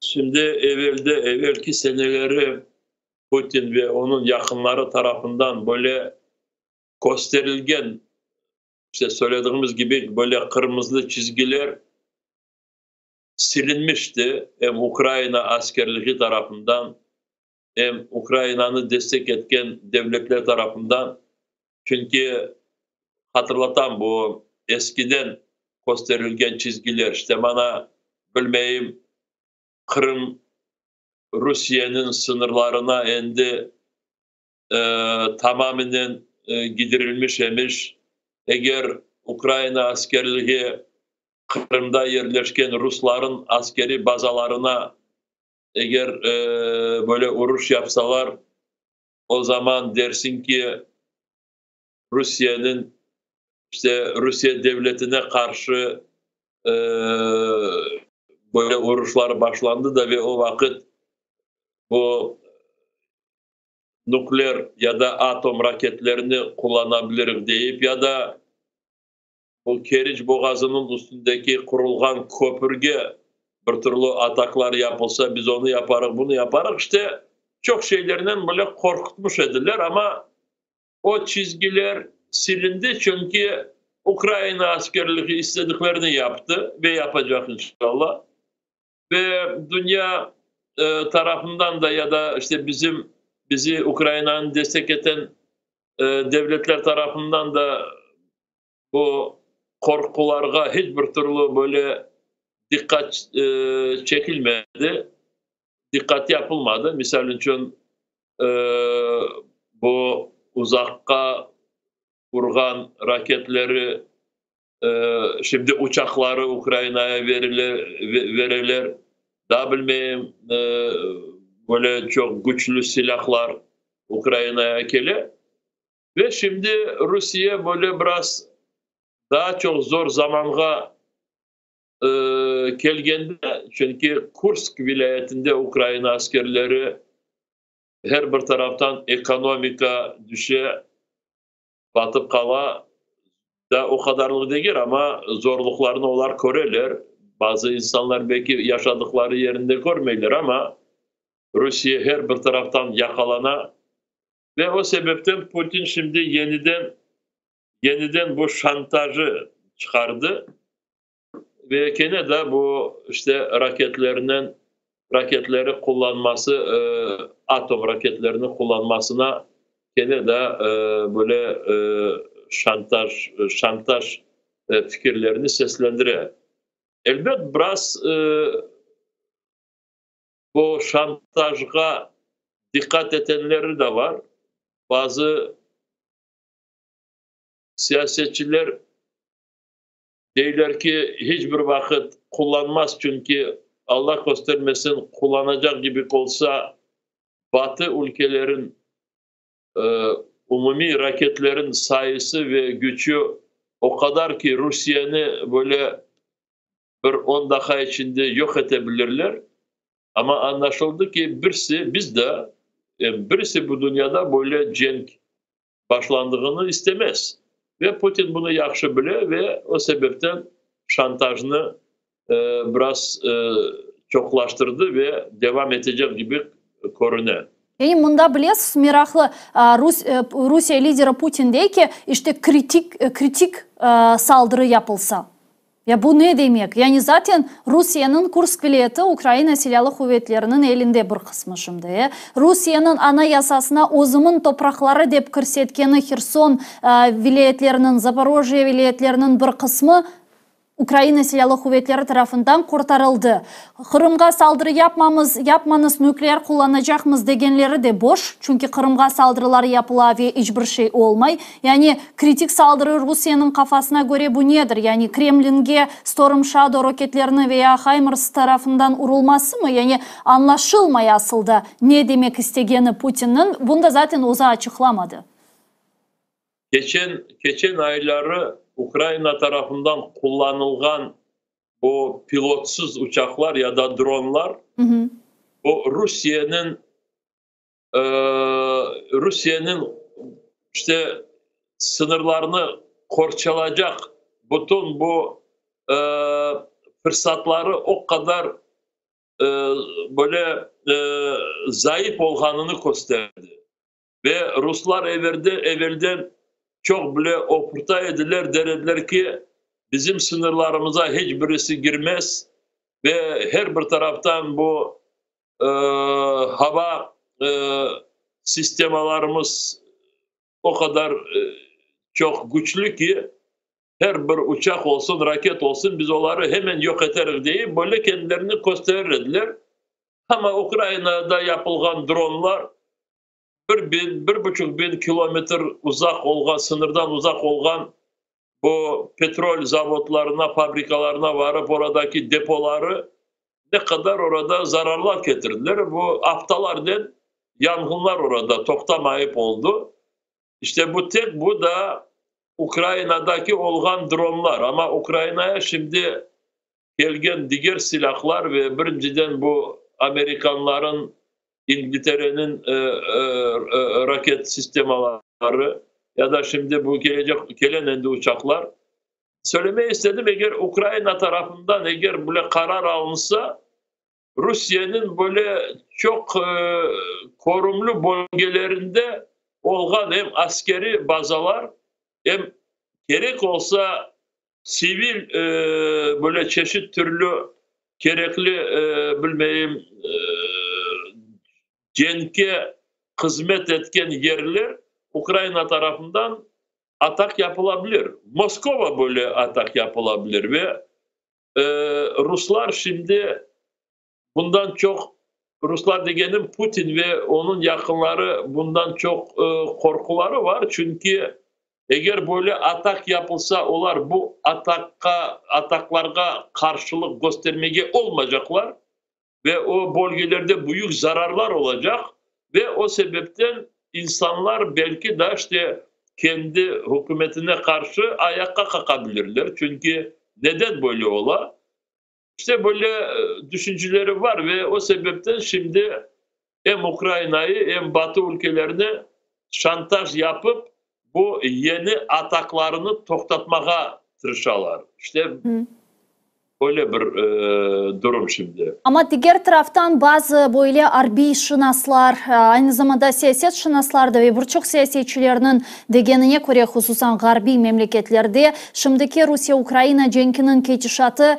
Şimdi evelde, evelki seneleri Putin ve onıñ yaqınları tarafından böyle kösterilgen, işte söylediğimiz kibi, böyle qırmızı çizgiler silinmişti em Ukraina askerligi tarafından, em Ukrainanı destek etken devletler tarafından. Çünki hatırlatam, bu eskiden kösterilgen çizgiler, işte mana bilmeyim, Qırım Rusiyeniñ sıñırlarına endi tamamınen gidirilmiş emiş. Eger Ukraina askerligi Qırımda yerleşken rusların askeriy bazalarına eger böyle uruş yapsalar, o zaman dersin ki, Rusiyeniñ, işte Rusiye devletine qarşı böyle uruşlar başlandı da ve o vaqıt bu nükleer ya da atom raketlerini qullanabiliriz deyip, ya da bu Keriç boğazınıñ üstündeki qurulğan köpürge bir türlü ataklar yapılsa, biz onı yaparıq, bunı yaparıq, işte çoq şeylernen böyle qorqutmış ediler, amma o çizgiler silindi, çünki Ukraina askerligi istediklerini yaptı ve yapacaq inşallah. Ve dünya tarafından da ya da işte bizim bizi Ukrainanı destek eten devletler tarafından da bu qorqularğa hiç bir türlü böyle diqqat çekilmedi, diqqat yapılmadı. Misal içün, bu uzaqqa urğan raketleri, şimdi uçaqları Ukrainaya vereler, daa bilmeyim, böyle çoq küçlü silâhlar Ukrainaya kele. Ve şimdi Rusiye böyle biraz daa çoq zor zamanğa kelgende, çünki Kursk vilâyetinde Ukraina askerleri her bir taraftan ekonomika düşe, batıp qala, da o qadarlıq degil, amma zorluqlarnı olar köreler. Bazı insanlar belki yaşadıqları yerinde körmeyler, amma Rusiye her bir taraftan yaqalana ve o sebepten Putin şimdi yeniden. Yeniden bu şantajı çıqardı ve kene de bu işte raketlernen raketleri qullanması, atom raketlerini qullanmasına kene de böyle şantaj şantaj fikirlerini seslendire. Elbet, biraz bu şantajğa diqqat etenleri de bar. Bazı siyasetçiler deyler ki, hiç bir vaqıt qullanmaz, çünki Allah köstermesin, qullanacaq kibi olsa, Batı ülkelerin umumiy raketlerin sayısı ve güçü o qadar ki, Rusiyeni böyle bir on daqqa içinde yoq ete bilirler. Amma añlaşıldı ki, birisi, biz de, birisi bu dünyada böyle cenk başlandığını istemez. Ve Putin bunı yahşı bile ve o sebepten şantajnı biraz çoqlaştırdı ve devam etecek kibi körüne. Yani mında bilesiz, meraqlı, rus, Rusiye lideri Putin dey ki, işte kritik, kritik saldırı yapılsa. Ya bu ne demek? Yani zaten Rusiyeniñ Kursk vilâyeti Ukraina Silâlı quvetleriniñ elinde bir qısmı şimdi. Rusiyeniñ Anayasasına özümiñ topraqları dep kirsetkeni Herson vilâyetleriniñ, Zaporojye vilâyetleriniñ bir qısmı Ukraina Silâlı quvetleri tarafından qurtarıldı. Qırımğa saldırı yapmamız, yapmañız, nükleer qullanacaqmız degenleri de boş, çünki Qırımğa saldırılar yapıla ve iç bir şey olmay. Yani kritik saldırı Rusiyeniñ qafasına köre bu nedir? Yani Kremlinge Storm Shadow roketlerini veya HIMARS tarafından urulmasımı? Yani añlaşılmay asılda ne demek istegeni Putinniñ, bunı da zaten özü açıqlamadı. Keçen, keçen ayları Ukraina tarafından qullanılğan bu pilotsız uçaqlar ya da dronlar, bu Rusiyeniñ Rusiyeniñ işte sıñırlarını qorçalacaq bütün bu fırsatları o qadar böyle zayıf olğanını kösterdi. Ve ruslar evelde, evelden çoq bile oqurta ediler, der ediler ki, bizim sıñırlarımıza hiç birisi girmez ve her bir taraftan bu hava sistemalarımız o qadar çoq küçlü ki, her bir uçaq olsun, raket olsun, biz oları hemen yoq eteriz deyip, böyle kendilerini kösterir ediler. Amma Ukrainada yapılğan dronlar bir biñ, 1500 kilometr uzaq olğan, sıñırdan uzaq olğan bu petrol zavodlarına, fabrikalarına varıp, oradaki depoları ne qadar orada zararlar ketirdiler. Bu aftalarnen yanğınlar orada toqtamayıp oldı. İşte bu tek bu da Ukrainadaki olğan dronlar. Amma Ukrainaya şimdi kelgen diger silahlar ve birinciden bu amerikanların, İngiltere'nin raket sistemaları ya da şimdi bu gelecek kelen endi uçaqlar. Söylemek istedim, eger Ukraina tarafından eger böyle qarar alınsa, Rusiyeniñ böyle çoq körümli bölgelerinde olğan em askeriy bazalar, em kerek olsa sivil böyle çeşit türlü kerekli, bilmeyim, cenkke hızmet etken yerler Ukraina tarafından atak yapılabilir. Moskova böyle atak yapılabilir ve ruslar şimdi bundan çoq, ruslar degenim Putin ve onıñ yaqınları, bundan çoq qorquları var, çünki eger böyle atak yapılsa, olar bu atakqa, ataklarğa qarşılıq köstermege olmaycaqlar ve o bölgelerde büyük zararlar olacaq ve o sebepten insanlar belki de işte kendi hükümetine qarşı ayaqqa qalqabilirler, çünki neden böyle ola? İşte böyle düşünceleri var ve o sebepten şimdi hem Ukrayna'yı hem Batı ülkelerini şantaj yapıp bu yeni ataklarını toqtatmağa tırışalar. İşte. Öyle bir durum şimdi. Amma diger taraftan bazı böyle arbiyşınaslar, aynı zamanda siyasetşınaslar da ve bir çoq siyasetçilerniñ degenine köre, hususan ğarbiy memleketlerde şimdiki Rusiye-Ukraina cenkiniñ ketişatı,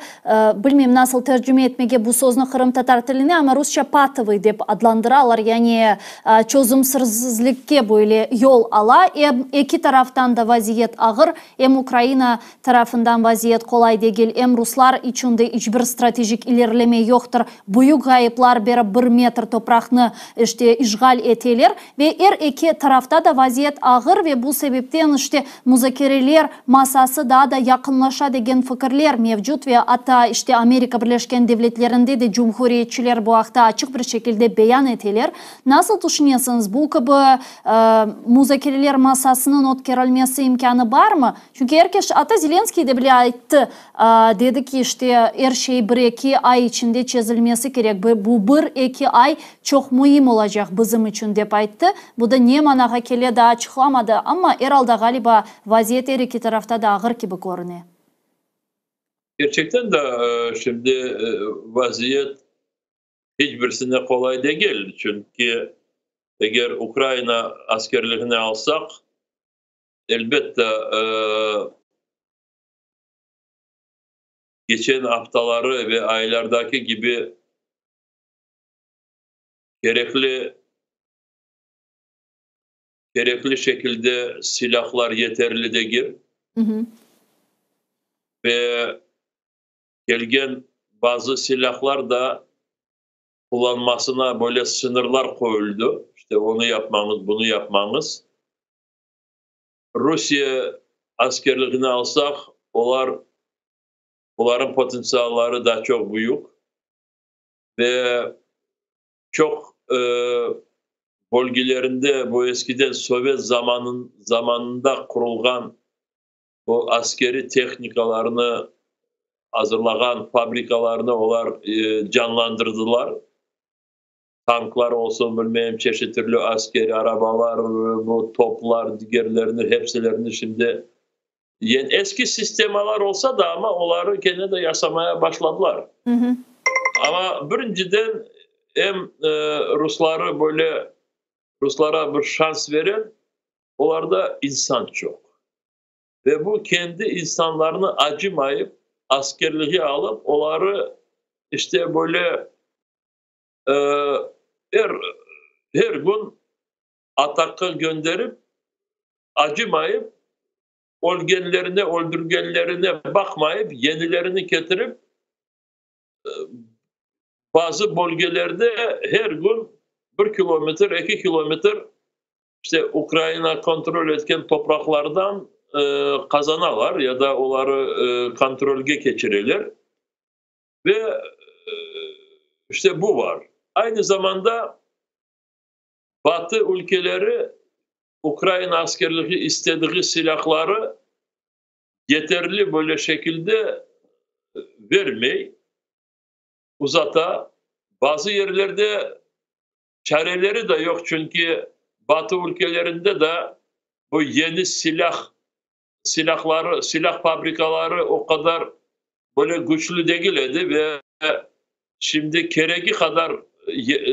bilmeyim nasıl tercime etmege bu sözni qırımtatar tiline, amma rusça patovıy dep adlandıralar, yani çözümsizlikke böyle yol ala. Em eki taraftan da vaziyet ağır, em Ukraina tarafından vaziyet qolay degil, em ruslar içün de iç bir stratejik ilerileme yoqtır, büyük ğayıplar berip bir metr topraqnı, işte, işğal eteler ve er eki tarafta da vaziyet ağır ve bu sebepten, işte, muzakereler masası daa da yaqınlaşa degen fikirler mevcut ve atta, işte, Amerika Birleşken Devletlerinde de cumhuriyetçiler bu aqta açıq bir şekilde beyan eteler. Nasıl tüşünesiñiz, bu kibi muzakereler masasınıñ ötkerilmesi imkânı barmı? Çünki er kes, atta Zelenskiy de bile ayttı, dedi ki, işte, er şey bir-eki ay içinde çezilmesi kerek, bu bir-eki ay çoq müim olacaq bizim içün, dep ayttı. Bu da ne manağa kele daa açıqlamadı, amma er alda, ğaliba, vaziyet er eki tarafta da ağır kibi körüne. Kerçekten de, şimdi vaziyet iç birisine qolay degil, çünki eger Ukraina askerligini alsaq, elbette, keçen aftaları ve aylardaki kibi kerekli kerekli şekilde silâhlar yeterli degil ve kelgen bazı silâhlar da qullanmasına böyle sıñırlar qoyuldı, işte onı yapmañız, bunı yapmañız. Rusiye askerligini alsaq, olar, olarnıñ potentsialları da çoq büyük ve çoq bölgelerinde bu eskiden sovet zamanında qurulğan bu askeriy tehnikalarnı azırlağan fabrikalarnı olar canlandırdılar. Tanklar olsun, bilmeyim, çeşit türlü askeriy arabalar, bu toplar, digerlerini, hepsilerini şimdi yani eski sistemalar olsa da, amma oları kene de yasamaya başladılar. Amma birinciden em rusları böyle ruslara bir şans veren, olarda insan çoq. Ve bu kendi insanlarını acımayıp askerliğe alıp oları işte böyle er kün atakqa gönderip, acımayıp, ölgenlerine, öldürgenlerine baqmayıp, yenilerini ketirip, bazı bölgelerde her kün 1 kilometr, 2 kilometr işte Ukraina kontrol etken topraqlardan qazanalar ya da oları kontrolge keçireler. Ve işte bu var. Aynı zamanda Batı ülkeleri Ukraina askerliği istediği silahları yeterli böyle şekilde vermey, uzata. Bazı yerlerde çareleri de yoq, çünki Batı ülkelerinde de bu yeni silahları, silah fabrikaları o qadar böyle güçlü degil edi ve şimdi keregi qadar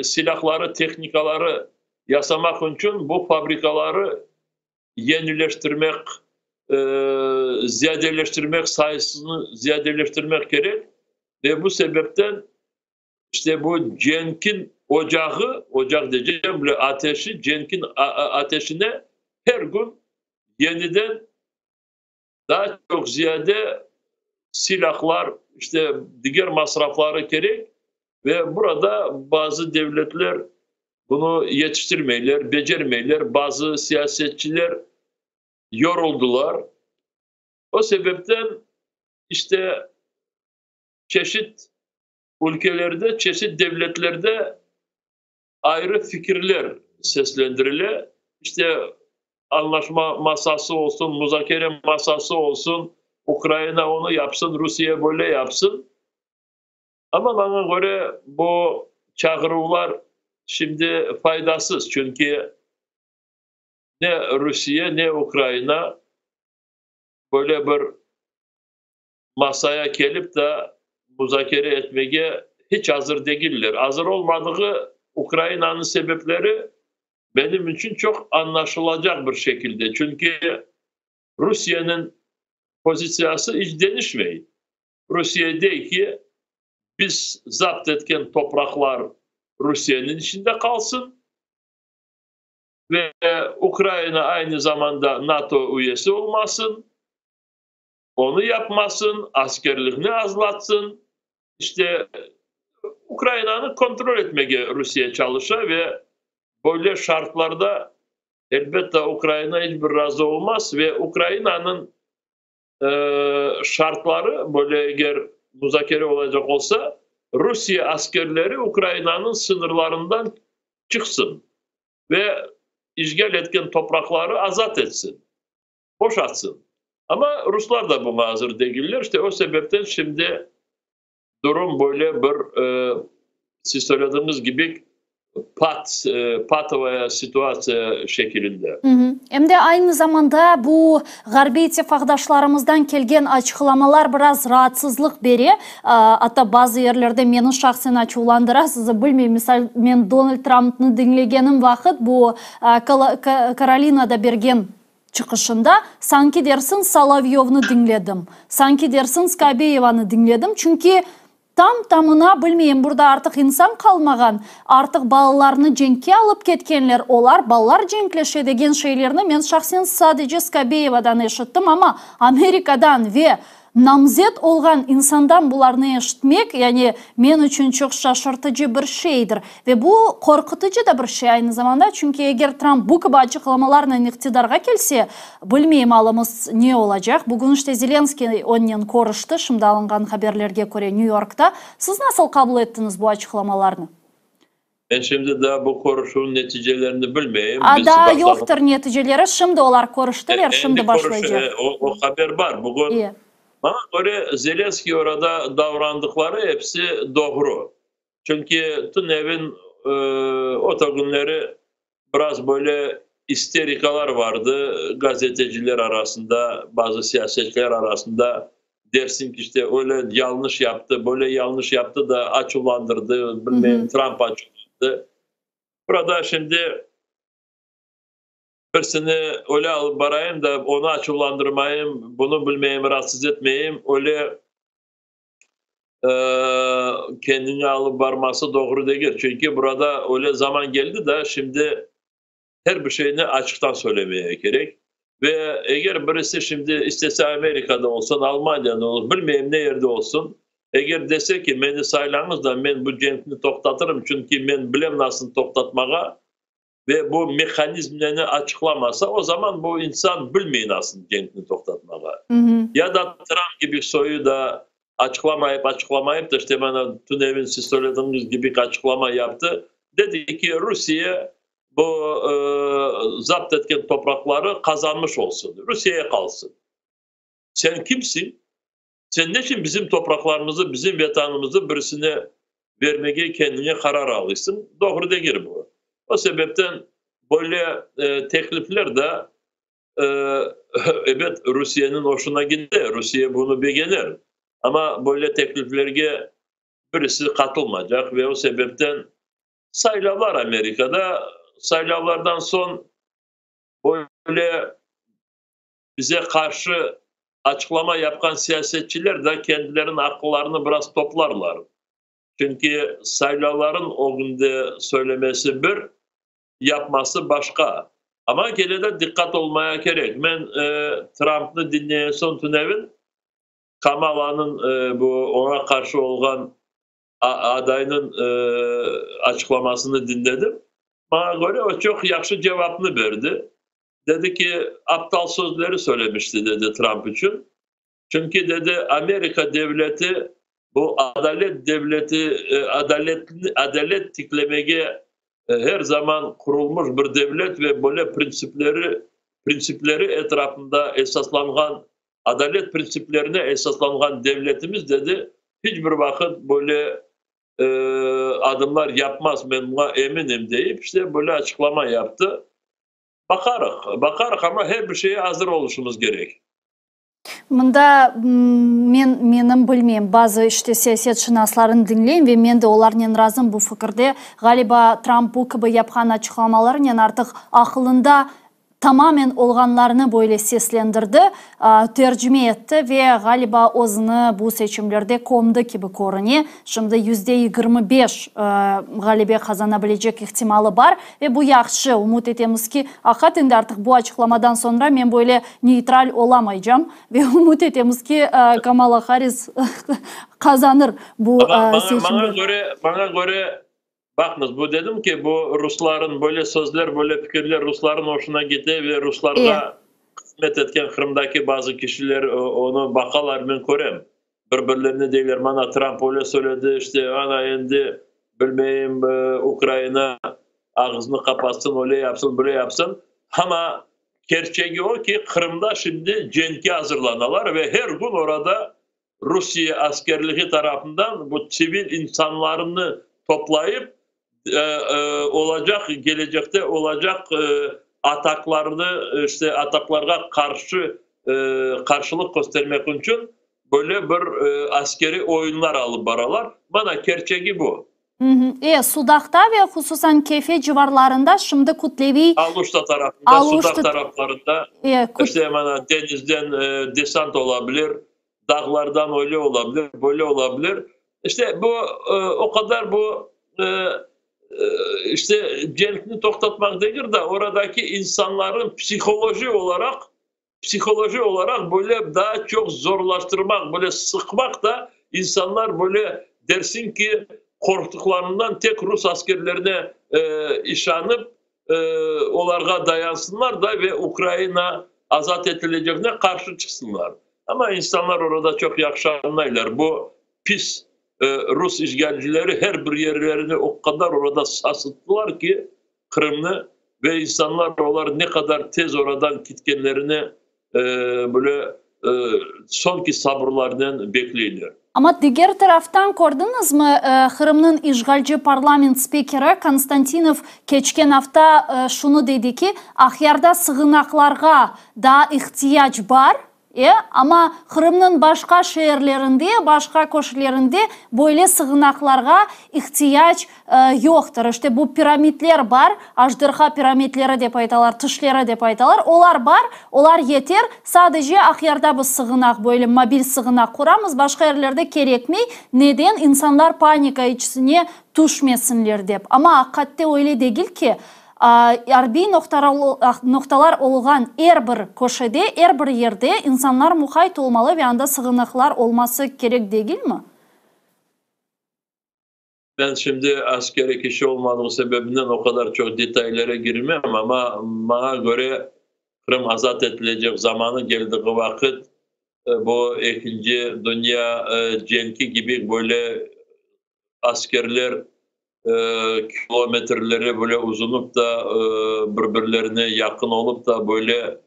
silahları, tehnikaları yasamaq içün bu fabrikaları yenileştirmek, ziyadeleştirmek, sayısını ziyadeleştirmek kerek ve bu sebepten işte bu cenkin ocağı, ocaq diyeceğim, bile ateşi, cenkin ateşine her gün yeniden daha çok ziyade silahlar, işte diger masrafları kerek ve burada bazı devletler bunu yetiştirmeyler, becermeyler, bazı siyasetçiler yoruldular. O sebepten işte çeşit ülkelerde, çeşit devletlerde ayrı fikirler seslendirile. İşte anlaşma masası olsun, muzakere masası olsun, Ukrayna onu yapsın, Rusiye böyle yapsın. Ama bana göre bu çağıruvlar şimdi faydasız. Çünkü ne Rusiye ne Ukrayna böyle bir masaya kelip de muzakere etmege hiç azır degiller. Azır olmadığı Ukrainanıñ sebepleri benim içün çoq añlaşılacaq bir şekilde, çünki Rusiyeniñ pozitsiyası iç deñişmey. Rusiye dey ki, biz zapt etken topraqlar Rusiyeniñ içinde qalsın ve Ukraina aynı zamanda NATO üyesi olmasın, onı yapmasın, askerliğini azlatsın. İşte, Ukrainanı kontrol etmege Rusiye çalışa ve böyle şartlarda, elbette, Ukraina iç bir razı olmaz ve Ukrainanıñ şartları, böyle eger muzakere olacaq olsa, Rusiye askerleri Ukrainanıñ sıñırlarından çıqsın ve işğal etken topraqları azat etsin, boşatsın. Amma ruslar da buña azır degiller. İşte o sebepten şimdi durum böyle bir, siz söylediğiniz kibi, pat, patovaya situatsiya şekilinde. Em de aynı zamanda bu ğarbiy ittifaqdaşlarımızdan kelgen açıqlamalar biraz raatsızlıq bere, atta bazı yerlerde meni şahsen açuvlandıra, sizi bilmeyim, misal, men Donald Trampnı diñlegenim vaqıt bu Karolinada bergen çıqışında, sanki dersin Solovyovnı diñledim, sanki dersin Skabeyevanı diñledim, çünki Tam-tamına bilmeyim, burada artıq insan qalmağan, artıq balalarnı cenkke alıp ketkenler, olar, balalar cenkleşe degen şeylerni men şahsen sadece Skabeyevadan eşittim, amma Amerikadan ve namzet olğan insandan bularnı eşitmek, yani men içün çoq şaşırtıcı bir şeydir. Ve bu qorqutıcı da bir şey aynı zamanda, çünki eger Tramp bu kibi açıqlamalarnen iqtidarğa kelse, bilmeyim alımız ne olacaq. Bugün işte Zelenskıy onnen körüşti, şimdi alınğan haberlerge köre New Yorkta. Siz nasıl qabul ettiñiz bu açıqlamalarnı? Men şimdi daa bu körüşüvniñ neticelerini bilmeyim. A, daa yoqtır neticeleri, şimdi olar körüştiler, şimdi başlaycaq. O haber bar. Bugün, maña köre, Zelenskıy orada davrandıqları episi doğru. Çünki tünevin o künleri biraz böyle isterikalar vardı gazeteciler arasında, bazı siyasetçiler arasında, dersiñ ki, işte öyle yañlış yaptı, böyle yañlış yaptı da açuvlandırdı, bilmeyim, Tramp açuvlandı. Burada şimdi birisini öyle alıp barayım da, onı açuvlandırmayım, bunı bilmeyim, raatsız etmeyim, öyle kendini alıp barması doğru degil. Çünki burada öyle zaman keldi da, şimdi her bir şeyni açıqtan söylemeye kerek. Ve eger birisi şimdi istese Amerikada olsun, Almaniyada olsun, bilmeyim ne yerde olsun, eger dese ki, meni saylañız da, men bu cenkni toqtatırım, çünki men bilem nasıl toqtatmağa, ve bu mehanizmlerni açıqlamasa, o zaman bu insan bilmey nasıl cenkni toqtatmağa. Ya da Tramp kibi soyu da açıqlamayıp, açıqlamayıp da, işte mana tünevin siz söylediğiniz kibi açıqlama yaptı. Dedi ki, Rusiye bu zapt etken topraqları qazanmış olsun, Rusiyeye qalsın. Sen kimsiñ? Sen neçün bizim topraqlarımızı, bizim vetanımızı birisine bermege kendine qarar alıysıñ? Doğru degil bu. O sebepten böyle teklifler de, ebet, Rusiyeniñ hoşuna gider, Rusiye bunı begenir. Amma böyle tekliflerge birisi qatılmaycaq ve o sebepten saylavlar Amerikada, saylavlardan soñ böyle bize qarşı açıqlama yapqan siyasetçiler de kendileriniñ aqıllarını biraz toplarlar. Çünki saylavların ögünde söylemesi bir, yapması başqa. Amma kene de diqqat olmaya kerek. Men Trampnı diñleyen soñ tünevin Kamalanıñ bu oña qarşı olğan adaynıñ açıqlamasını diñledim. Maña köre, o çoq yahşı cevapnı berdi. Dedi ki, aptal sözleri söylemişti, dedi, Tramp içün. Çünki, dedi, Amerika devleti bu adalet devleti, adalet, adalet tiklemege her zaman qurulmış bir devlet ve böyle printsipleri, printsipleri etrafında esaslanğan, adalet printsiplerine esaslanğan devletimiz, dedi, hiç bir vaqıt böyle adımlar yapmaz, men buña eminim, deyip, işte böyle açıqlama yaptı. Baqarıq, baqarıq, amma her bir şeye azır oluşımız kerek. Mında men, menim bilmeyim, bazı işte siyasetşınaslarnı diñleyim ve men de olarnen razım bu fikirde, ğaliba, Tramp bu kibi yapqan açıqlamalarınen artıq aqılında tamamen olğanlarnı böyle seslendirdi, tercime etti ve, ğaliba, özüni bu seçimlerde kömdi kibi körüne. Şimdi 25% ğalebe qazana bilecek ihtimalı bar ve bu yahşı. Ümüt etemiz ki, aqiqaten de artıq bu açıqlamadan soñra men böyle neytral olamaycam ve ümüt etemiz ki, Kamala Harris qazanır bu seçimde. Maña köre, baqıñız, bu dedim ki, bu rusların böyle sözler, böyle fikirler rusların hoşuna kete ve ruslarğa hızmet etken Qırımdaki bazı kişiler onı baqalar, men körem. Bir-birlerine deyler, mana Tramp öyle söyledi, işte, ana endi, bilmeyim, Ukraina ağızını qapatsın, öyle yapsın, böyle yapsın. Amma kerçegi o ki, Qırımda şimdi cenkke azırlanalar ve her kün orada Rusiye askerligi tarafından bu sivil insanlarnı toplayıp, olacaq, kelecekte olacaq ataklarnı, işte, ataklarğa qarşı qarşılıq köstermek içün böyle bir askeriy oyunlar alıp baralar. Mana, kerçegi bu. Sudaqta ve hususan Kefe civarlarında şimdi kütleviy Aluşta tarafında, Sudaq taraflarında, işte, mana, deñizden desant ola bilir, dağlardan öyle ola bilir, böyle ola bilir. İşte, bu o qadar bu, işte, cenkni toqtatmaq degil de, oradaki insanların psiholoji olaraq böyle daa çoq zorlaştırmaq, böyle sıqmaq da, insanlar böyle dersin ki, qorqtuqlarından tek rus askerlerine işanıp, olarğa dayansınlar da ve Ukraina azat etilecegine qarşı çıqsınlar. Amma insanlar orada çoq yahşı añlaylar. Bu pis rus işğalcileri her bir yerlerini o qadar orada sasıttılar ki, Qırımnı ve insanlar olar ne qadar tez oradan ketkenlerini böyle soñki sabırlarnen bekleyler. Amma diger taraftan kördiñizmi, Qırımnıñ işğalci parlament spikeri Konstantinov keçken afta şunı dedi ki, Aqyarda sığınaqlarğa daa ihtiyac bar, amma Qırımnıñ başqa şeerlerinde, başqa köşelerinde böyle sığınaqlarğa ihtiyac yoqtır. İşte bu piramidler bar, ajderha piramidleri dep aytalar, tişleri dep aytalar, olar bar, olar yeter, sadece Aqyarda biz sığınaq, böyle mobil sığınaq quramız, başqa yerlerde kerekmey. Neden? İnsanlar panika içine tüşmesinler dep. Amma aqiqatte öyle degil ki, arbiy noqtalar olğan er bir köşede, er bir yerde insanlar muqayt olmalı ve anda sığınaqlar olması kerek degilmi? Ben şimdi askeri kişi olmadığım sebebinden o qadar çoq detaylara girmem, amma maña köre Qırım azat etilecek zamanı keldiği vaqıt bu Ekinci Dünya cenki kibi böyle askerler kilometrleri böyle uzunup da bir-birlerine yaqın olup da böyle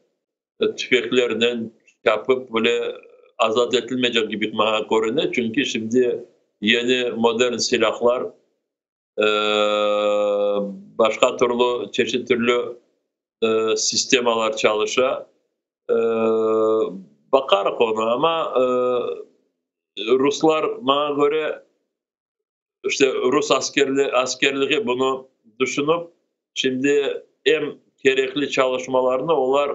tüfeklernen çapıp böyle azat etilmeycek kibi maña körüne, çünki şimdi yeni modern silahlar, başqa türlü, çeşit türlü sistemalar çalışa. Baqarıq onı, amma ruslar maña köre, işte rus askerligi bunı düşünip, şimdi em kerekli çalışmalarnı olar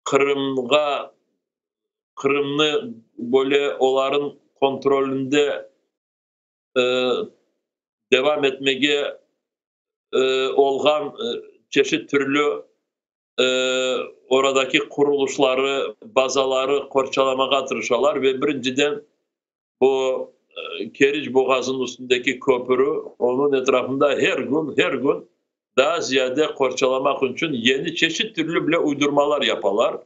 Qırımğa, Qırımnı böyle oların kontrolünde devam etmege olğan çeşit türlü oradaki qurulışları, bazaları qorçalamağa tırışalar ve birinciden bu Keriç boğazınıñ üstündeki köpüri, onıñ etrafında her kün, her kün daa ziyade qorçalamaq içün yeni çeşit türlü bile uydurmalar yapalar.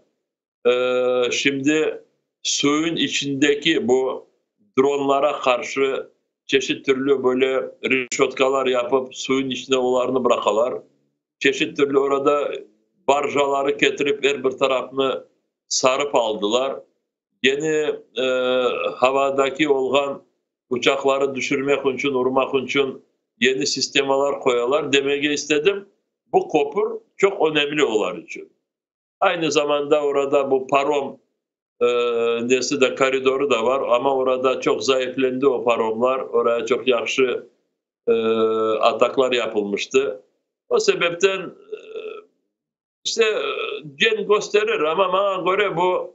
Şimdi suyun içindeki bu dronlara qarşı çeşit türlü böyle reşötkalar yapıp, suyun içine olarnı bıraqalar. Çeşit türlü orada barjaları ketirip, er bir tarafnı sarıp aldılar. Yeni havadaki olğan uçaqları düşürmek içün, urmaq içün yeni sistemalar qoyalar. Demege istedim, bu köpür çoq önemli olar içün. Aynı zamanda orada bu parom Nesi de, koridorı da var, amma orada çoq zayıflendi o paromlar, oraya çoq yahşı ataklar yapılmıştı. O sebepten, işte, cenk kösterir, amma maña köre bu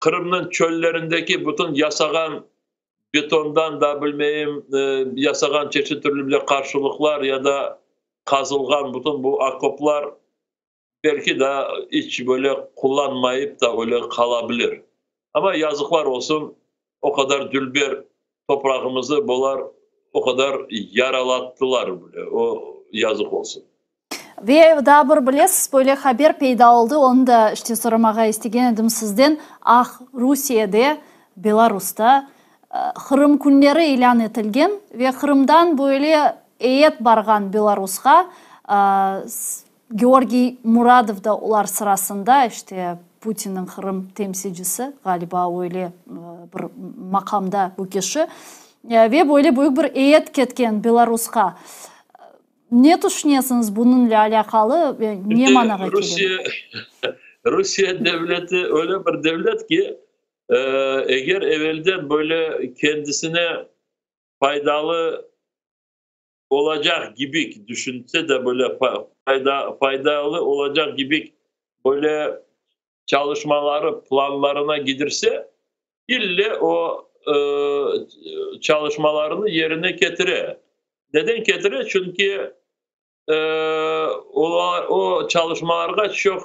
Qırımnıñ çöllerindeki bütün yasağan betondan da bilmeyim, yasağan çeşit türlü bile qarşılıqlar ya da qazılğan bütün bu okoplar belki da iç böyle qullanmayıp da öyle qala bilir. Amma yazıqlar olsun, o qadar dülber toprağımızı bular o qadar yaralattılar bile, o yazıq olsun. Ve daa bir bilesiz, böyle haber peyda oldı, onı da işte soramağa istegen edim sizden. Ah, Rusiyede, Belarusta Qırım künleri ilân etilgen ve Qırımdan böyle eyet barğan Belarusqa, Georgiy Muradov da olar sırasında, işte Putinniñ Qırım temsilcisi, ğaliba öyle bir maqamda bu kişi, ve böyle büyük bir eyet ketken Belarusqa. Ne tüşünesiñiz bunıñle alâqalı ve ne manağa kele? Rusiye devleti öyle bir devlet ki, eger evelden böyle kendisine faydalı olacaq kibi düşünse de, böyle faydalı olacaq kibi böyle çalışmaları planlarına gidirse, ille o çalışmalarını yerine ketire. Neden ketire? Çünki o çalışmalarğa çoq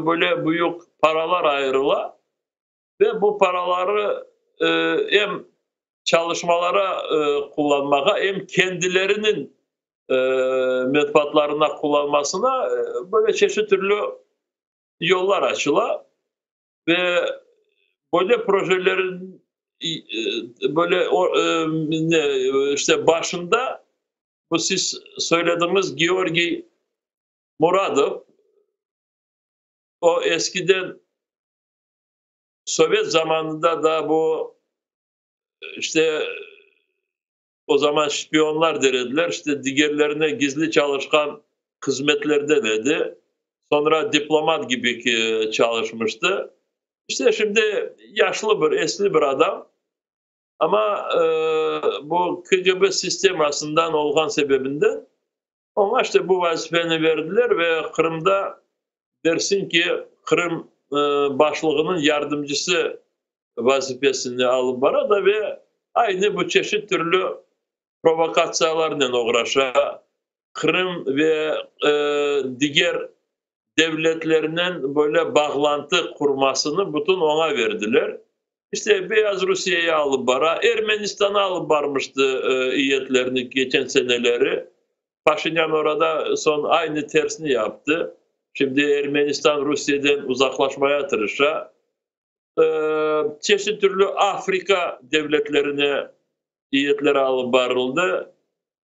böyle büyük paralar ayırıla ve bu paraları em çalışmalara qullanmağa, em kendileriniñ menfaatlarına qullanmasına böyle çeşit türlü yollar açıla ve böyle projelerin böyle işte başında bu siz söylediğiniz Georgiy Muradov, o eskiden Sovet zamanında da bu işte o zaman şpionlar der ediler, işte digerlerine gizli çalışqan hızmetlerden edi. Soñra diplomat kibi çalışmıştı. İşte şimdi yaşlı bir, esli bir adam. Amma bu KGB sistemasından olğan sebebinden oña işte bu vazifeni berdiler ve Qırımda dersiñ ki, Qırım başlığınıñ yardımcısı vazifesini alıp bara da ve aynı bu çeşit türlü provokatsiyalarnen oğraşa, Qırım ve diger devletlernen böyle bağlantı qurmasını bütün oña berdiler. İşte Beyaz Rusiyeye alıp bara, Ermenistana alıp barmıştı iyetlerini keçen seneleri. Paşinyan orada soñ aynı tersini yaptı. Şimdi Ermenistan Rusiyeden uzaqlaşmaya tırışa. Çeşit türlü Afrika devletlerine iyetler alıp barıldı.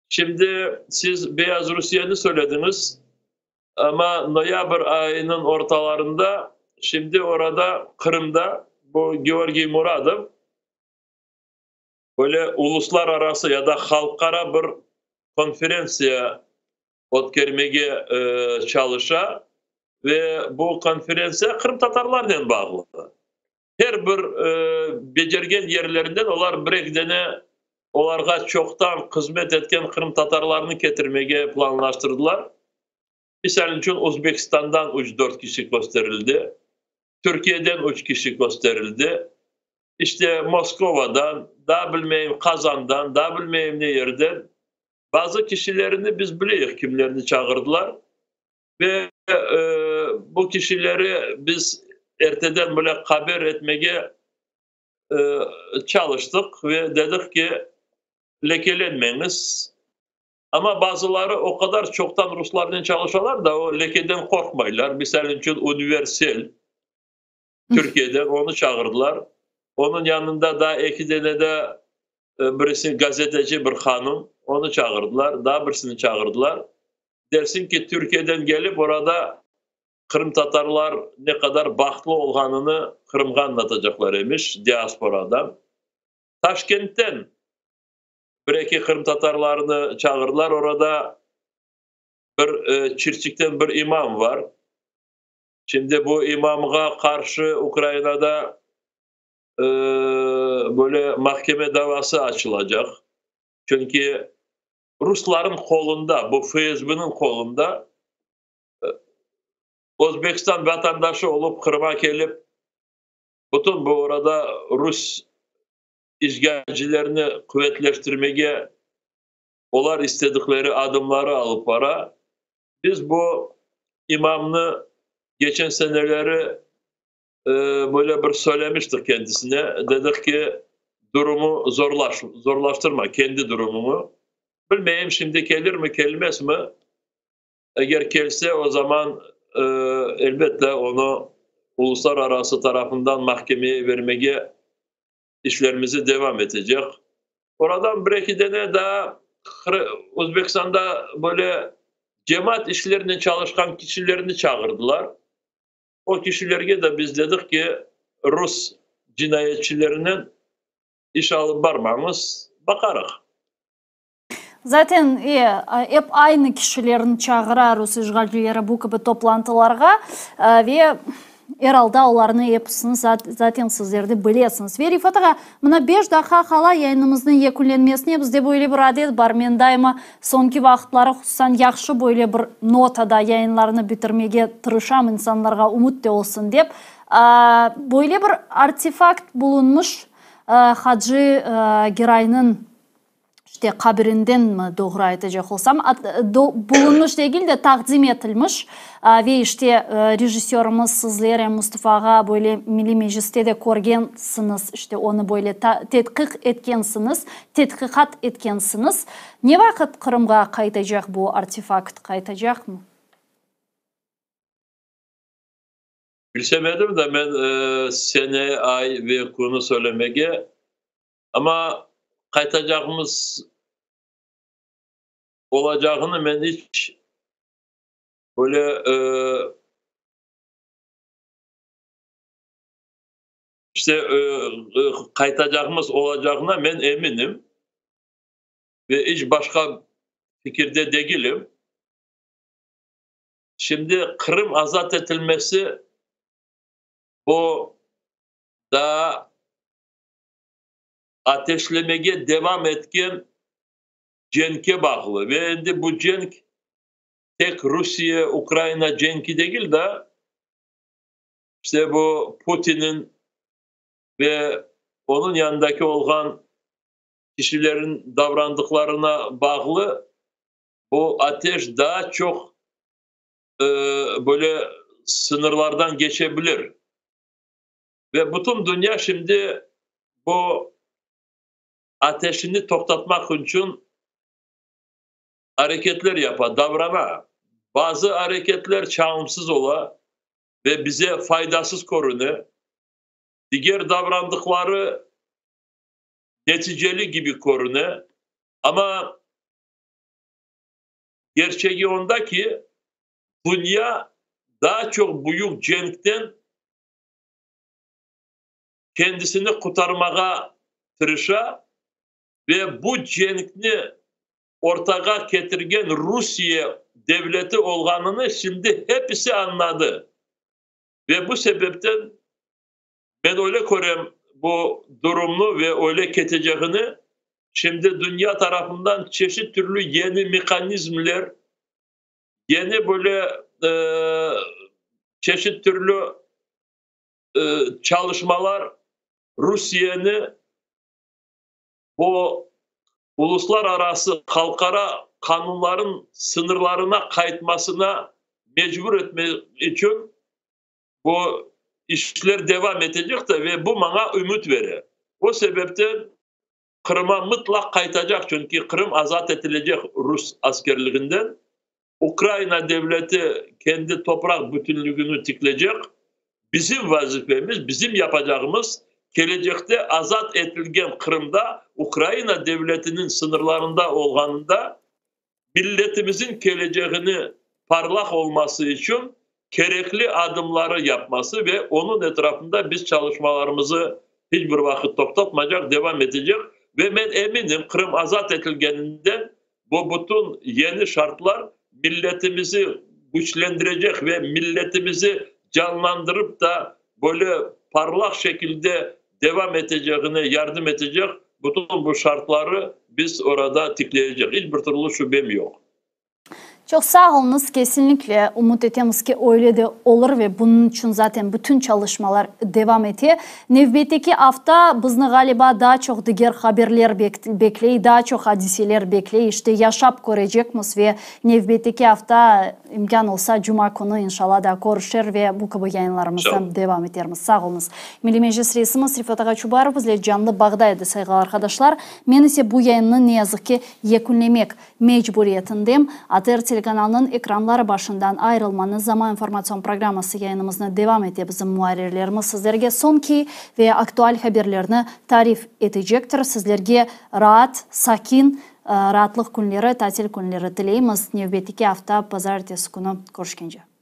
Şimdi siz Beyaz Rusiyeni söylediñiz, amma noyabr ayınıñ ortalarında şimdi orada Qırımda bu Georgiy Muradov böyle uluslararası ya da halqara bir konferentsiya ötkermege çalışa ve bu konferentsiya qırımtatarlarnen bağlı. Her bir becergen yerlerinden olar bir-eki dene olarğa çoqtan hızmet etken qırımtatarlarnı ketirmege planlaştırdılar. Misal içün, Özbekistandan üç-dört kişi kösterildi, Türkiyeden üç kişi kösterildi, işte Moskovadan, daa bilmeyim Qazandan, daa bilmeyim ne yerden. Bazı kişilerini biz bileyik kimlerni çağırdılar ve bu kişileri biz erteden bile haber etmege çalıştıq ve dedik ki, lekelenmeñiz. Amma bazıları o qadar çoqtan ruslarnen çalışalar da, o lekeden qorqmaylar. Misal içün, Universel Türkiyeden onı çağırdılar. Onıñ yanında daa eki dene de birisi gazeteci bir hanım, onı çağırdılar, daa birisini çağırdılar. Dersiñ ki, Türkiyeden kelip orada qırımtatarlar ne qadar bahtlı olğanını Qırımğa añlatacaqlar emiş, diasporadan. Taşkentten bir-eki qırımtatarlarnı çağırdılar, orada bir Çirçikten bir imam var. Şimdi bu imamğa qarşı Ukrainada böyle mahkeme davası açılacaq. Çünki rusların qolunda, bu FSBniñ qolunda Özbekistan vatandaşı olıp Qırıma kelip, bütün bu orada rus işğalcilerini quvetleştirmege olar istedikleri adımları alıp bara. Biz bu imamnı geçen seneleri böyle bir söylemiştik kendisine, dedik ki, durumu zorlaş, zorlaştırma, kendi durumunu. Bilmeyim, şimdi kelirmi, kelmezmi? Eger kelse, o zaman, elbette, onı uluslararası tarafından mahkemeye vermege işlerimizi devam etecek. Oradan bir-eki dene daa Özbekistanda böyle cemaat işlerinen çalışqan kişilerni çağırdılar. O kişilerge de biz dedik ki, rus cinayetçilerinen iş alıp barmañız, baqarıq. Zaten, e, ep aynı kişilerni çağıra rus işğalcileri bu kibi toplantılarğa ve er alda olarnı episini zaten sizler de bilesiñiz. Ve Refat ağa, mına beş daqqa qala yayınımıznıñ yekünlenmesine bizde böyle bir adet bar, men daima soñki vaqıtları hususan yahşı böyle bir notada yayınlarnı bitirmege tırışam, insanlarğa ümüt de olsun dep, böyle bir artefakt bulunmış Hacı Geraynıñ işte qabirindenmi, doğru aytacaq olsam, bulunmış degil de, taqdim etilmiş ve işte rejissörımız sizler em Mustafa ağa böyle Milliy Mecliste de körgensiñiz, işte onı böyle tedqiq etkensiñiz, tedqiqat etkensiñiz. Ne vaqıt Qırımğa qaytacaq bu artefakt, qaytacaqmı? Bilsemedim de men sene, ay ve künü söylemege, amma qaytacağımız olacağını men iç böyle, işte, qaytacağımız olacağına men eminim ve iç başqa fikirde degilim. Şimdi Qırım azat etilmesi bu daa ateşlemege devam etken cenkke bağlı ve endi bu cenk tek Rusiye-Ukraina cenki degil de, işte bu Putiniñ ve onıñ yanındaki olğan kişilerin davrandıqlarına bağlı, bu ateş daa çoq böyle sıñırlardan keçe bilir. Ve bütün dünya şimdi bu ateşini toqtatmaq içün areketler yapa, davrana. Bazı areketler çağımsız ola ve bize faydasız körüne. Diger davrandıqları neticeli kibi körüne. Amma kerçegi onda ki, dünya daa çoq büyük cenkten kendisini qurtarmağa tırışa ve bu cenkni ortağa ketirgen Rusiye devleti olğanını şimdi hepisi añladı. Ve bu sebepten men öyle körem bu durumnı ve öyle ketecegini, şimdi dünya tarafından çeşit türlü yeni mehanizmler, yeni böyle çeşit türlü çalışmalar Rusiyeni bu uluslararası halqara qanunların sıñırlarına qaytmasına mecbur etmek içün bu işler devam etecek de ve bu maña ümüt bere. O sebepten Qırıma mıtlaq qaytacaq, çünki Qırım azat etilecek rus askerliginden, Ukraina devleti kendi topraq bütünligini tiklecek. Bizim vazifemiz, bizim yapacağımız, kelecekte azat etilgen Qırımda, Ukraina devletiniñ sıñırlarında olğanında, milletimizin keleceğini parlaq olması içün kerekli adımları yapması ve onıñ etrafında biz çalışmalarımızı hiç bir vaqıt toqtatmaycaq, devam etecek. Ve men eminim, Qırım azat etilgeninden bu bütün yeni şartlar milletimizi küçlendirecek ve milletimizi. canlandırıp da böyle parlaq şekilde devam etecegine yardım etecek bütün bu şartları biz orada tikleyecek, iç bir türlü şübem yoq. Çoq sağ oluñız, kesinlikle ümüt etemiz ki, öyle de olur ve bunıñ içün zaten bütün çalışmalar devam ete. Nevbetteki afta bizni, ğaliba, daa çoq diger haberler bekley, daa çoq adiseler bekley. İşte, yaşap körecekmiz ve nevbetteki afta, imkân olsa, cuma künü, inşalla, daa körüşer ve bu kibi yayınlarımıznı devam etermiz. Sağ oluñız. Milliy Meclis reisimiz Refat ağa Çubarov bizle canlı bağda edi, sayğılı arqadaşlar. Men ise bu yayınnı, ne yazıq ki, yekünlemek Mecburiyetindem. ATR telekanalınıñ ekranları başından ayırılmañız, Zaman informatsion programması yayınımıznı devam ete, bizim muarrirlerimiz sizlerge soñki ve aktual haberlerni tarif etecektir. Sizlerge raat, sakin, raatlıq künleri, tatil künleri tileymiz. Nevbetteki afta, bazarertesi künü körüşkence.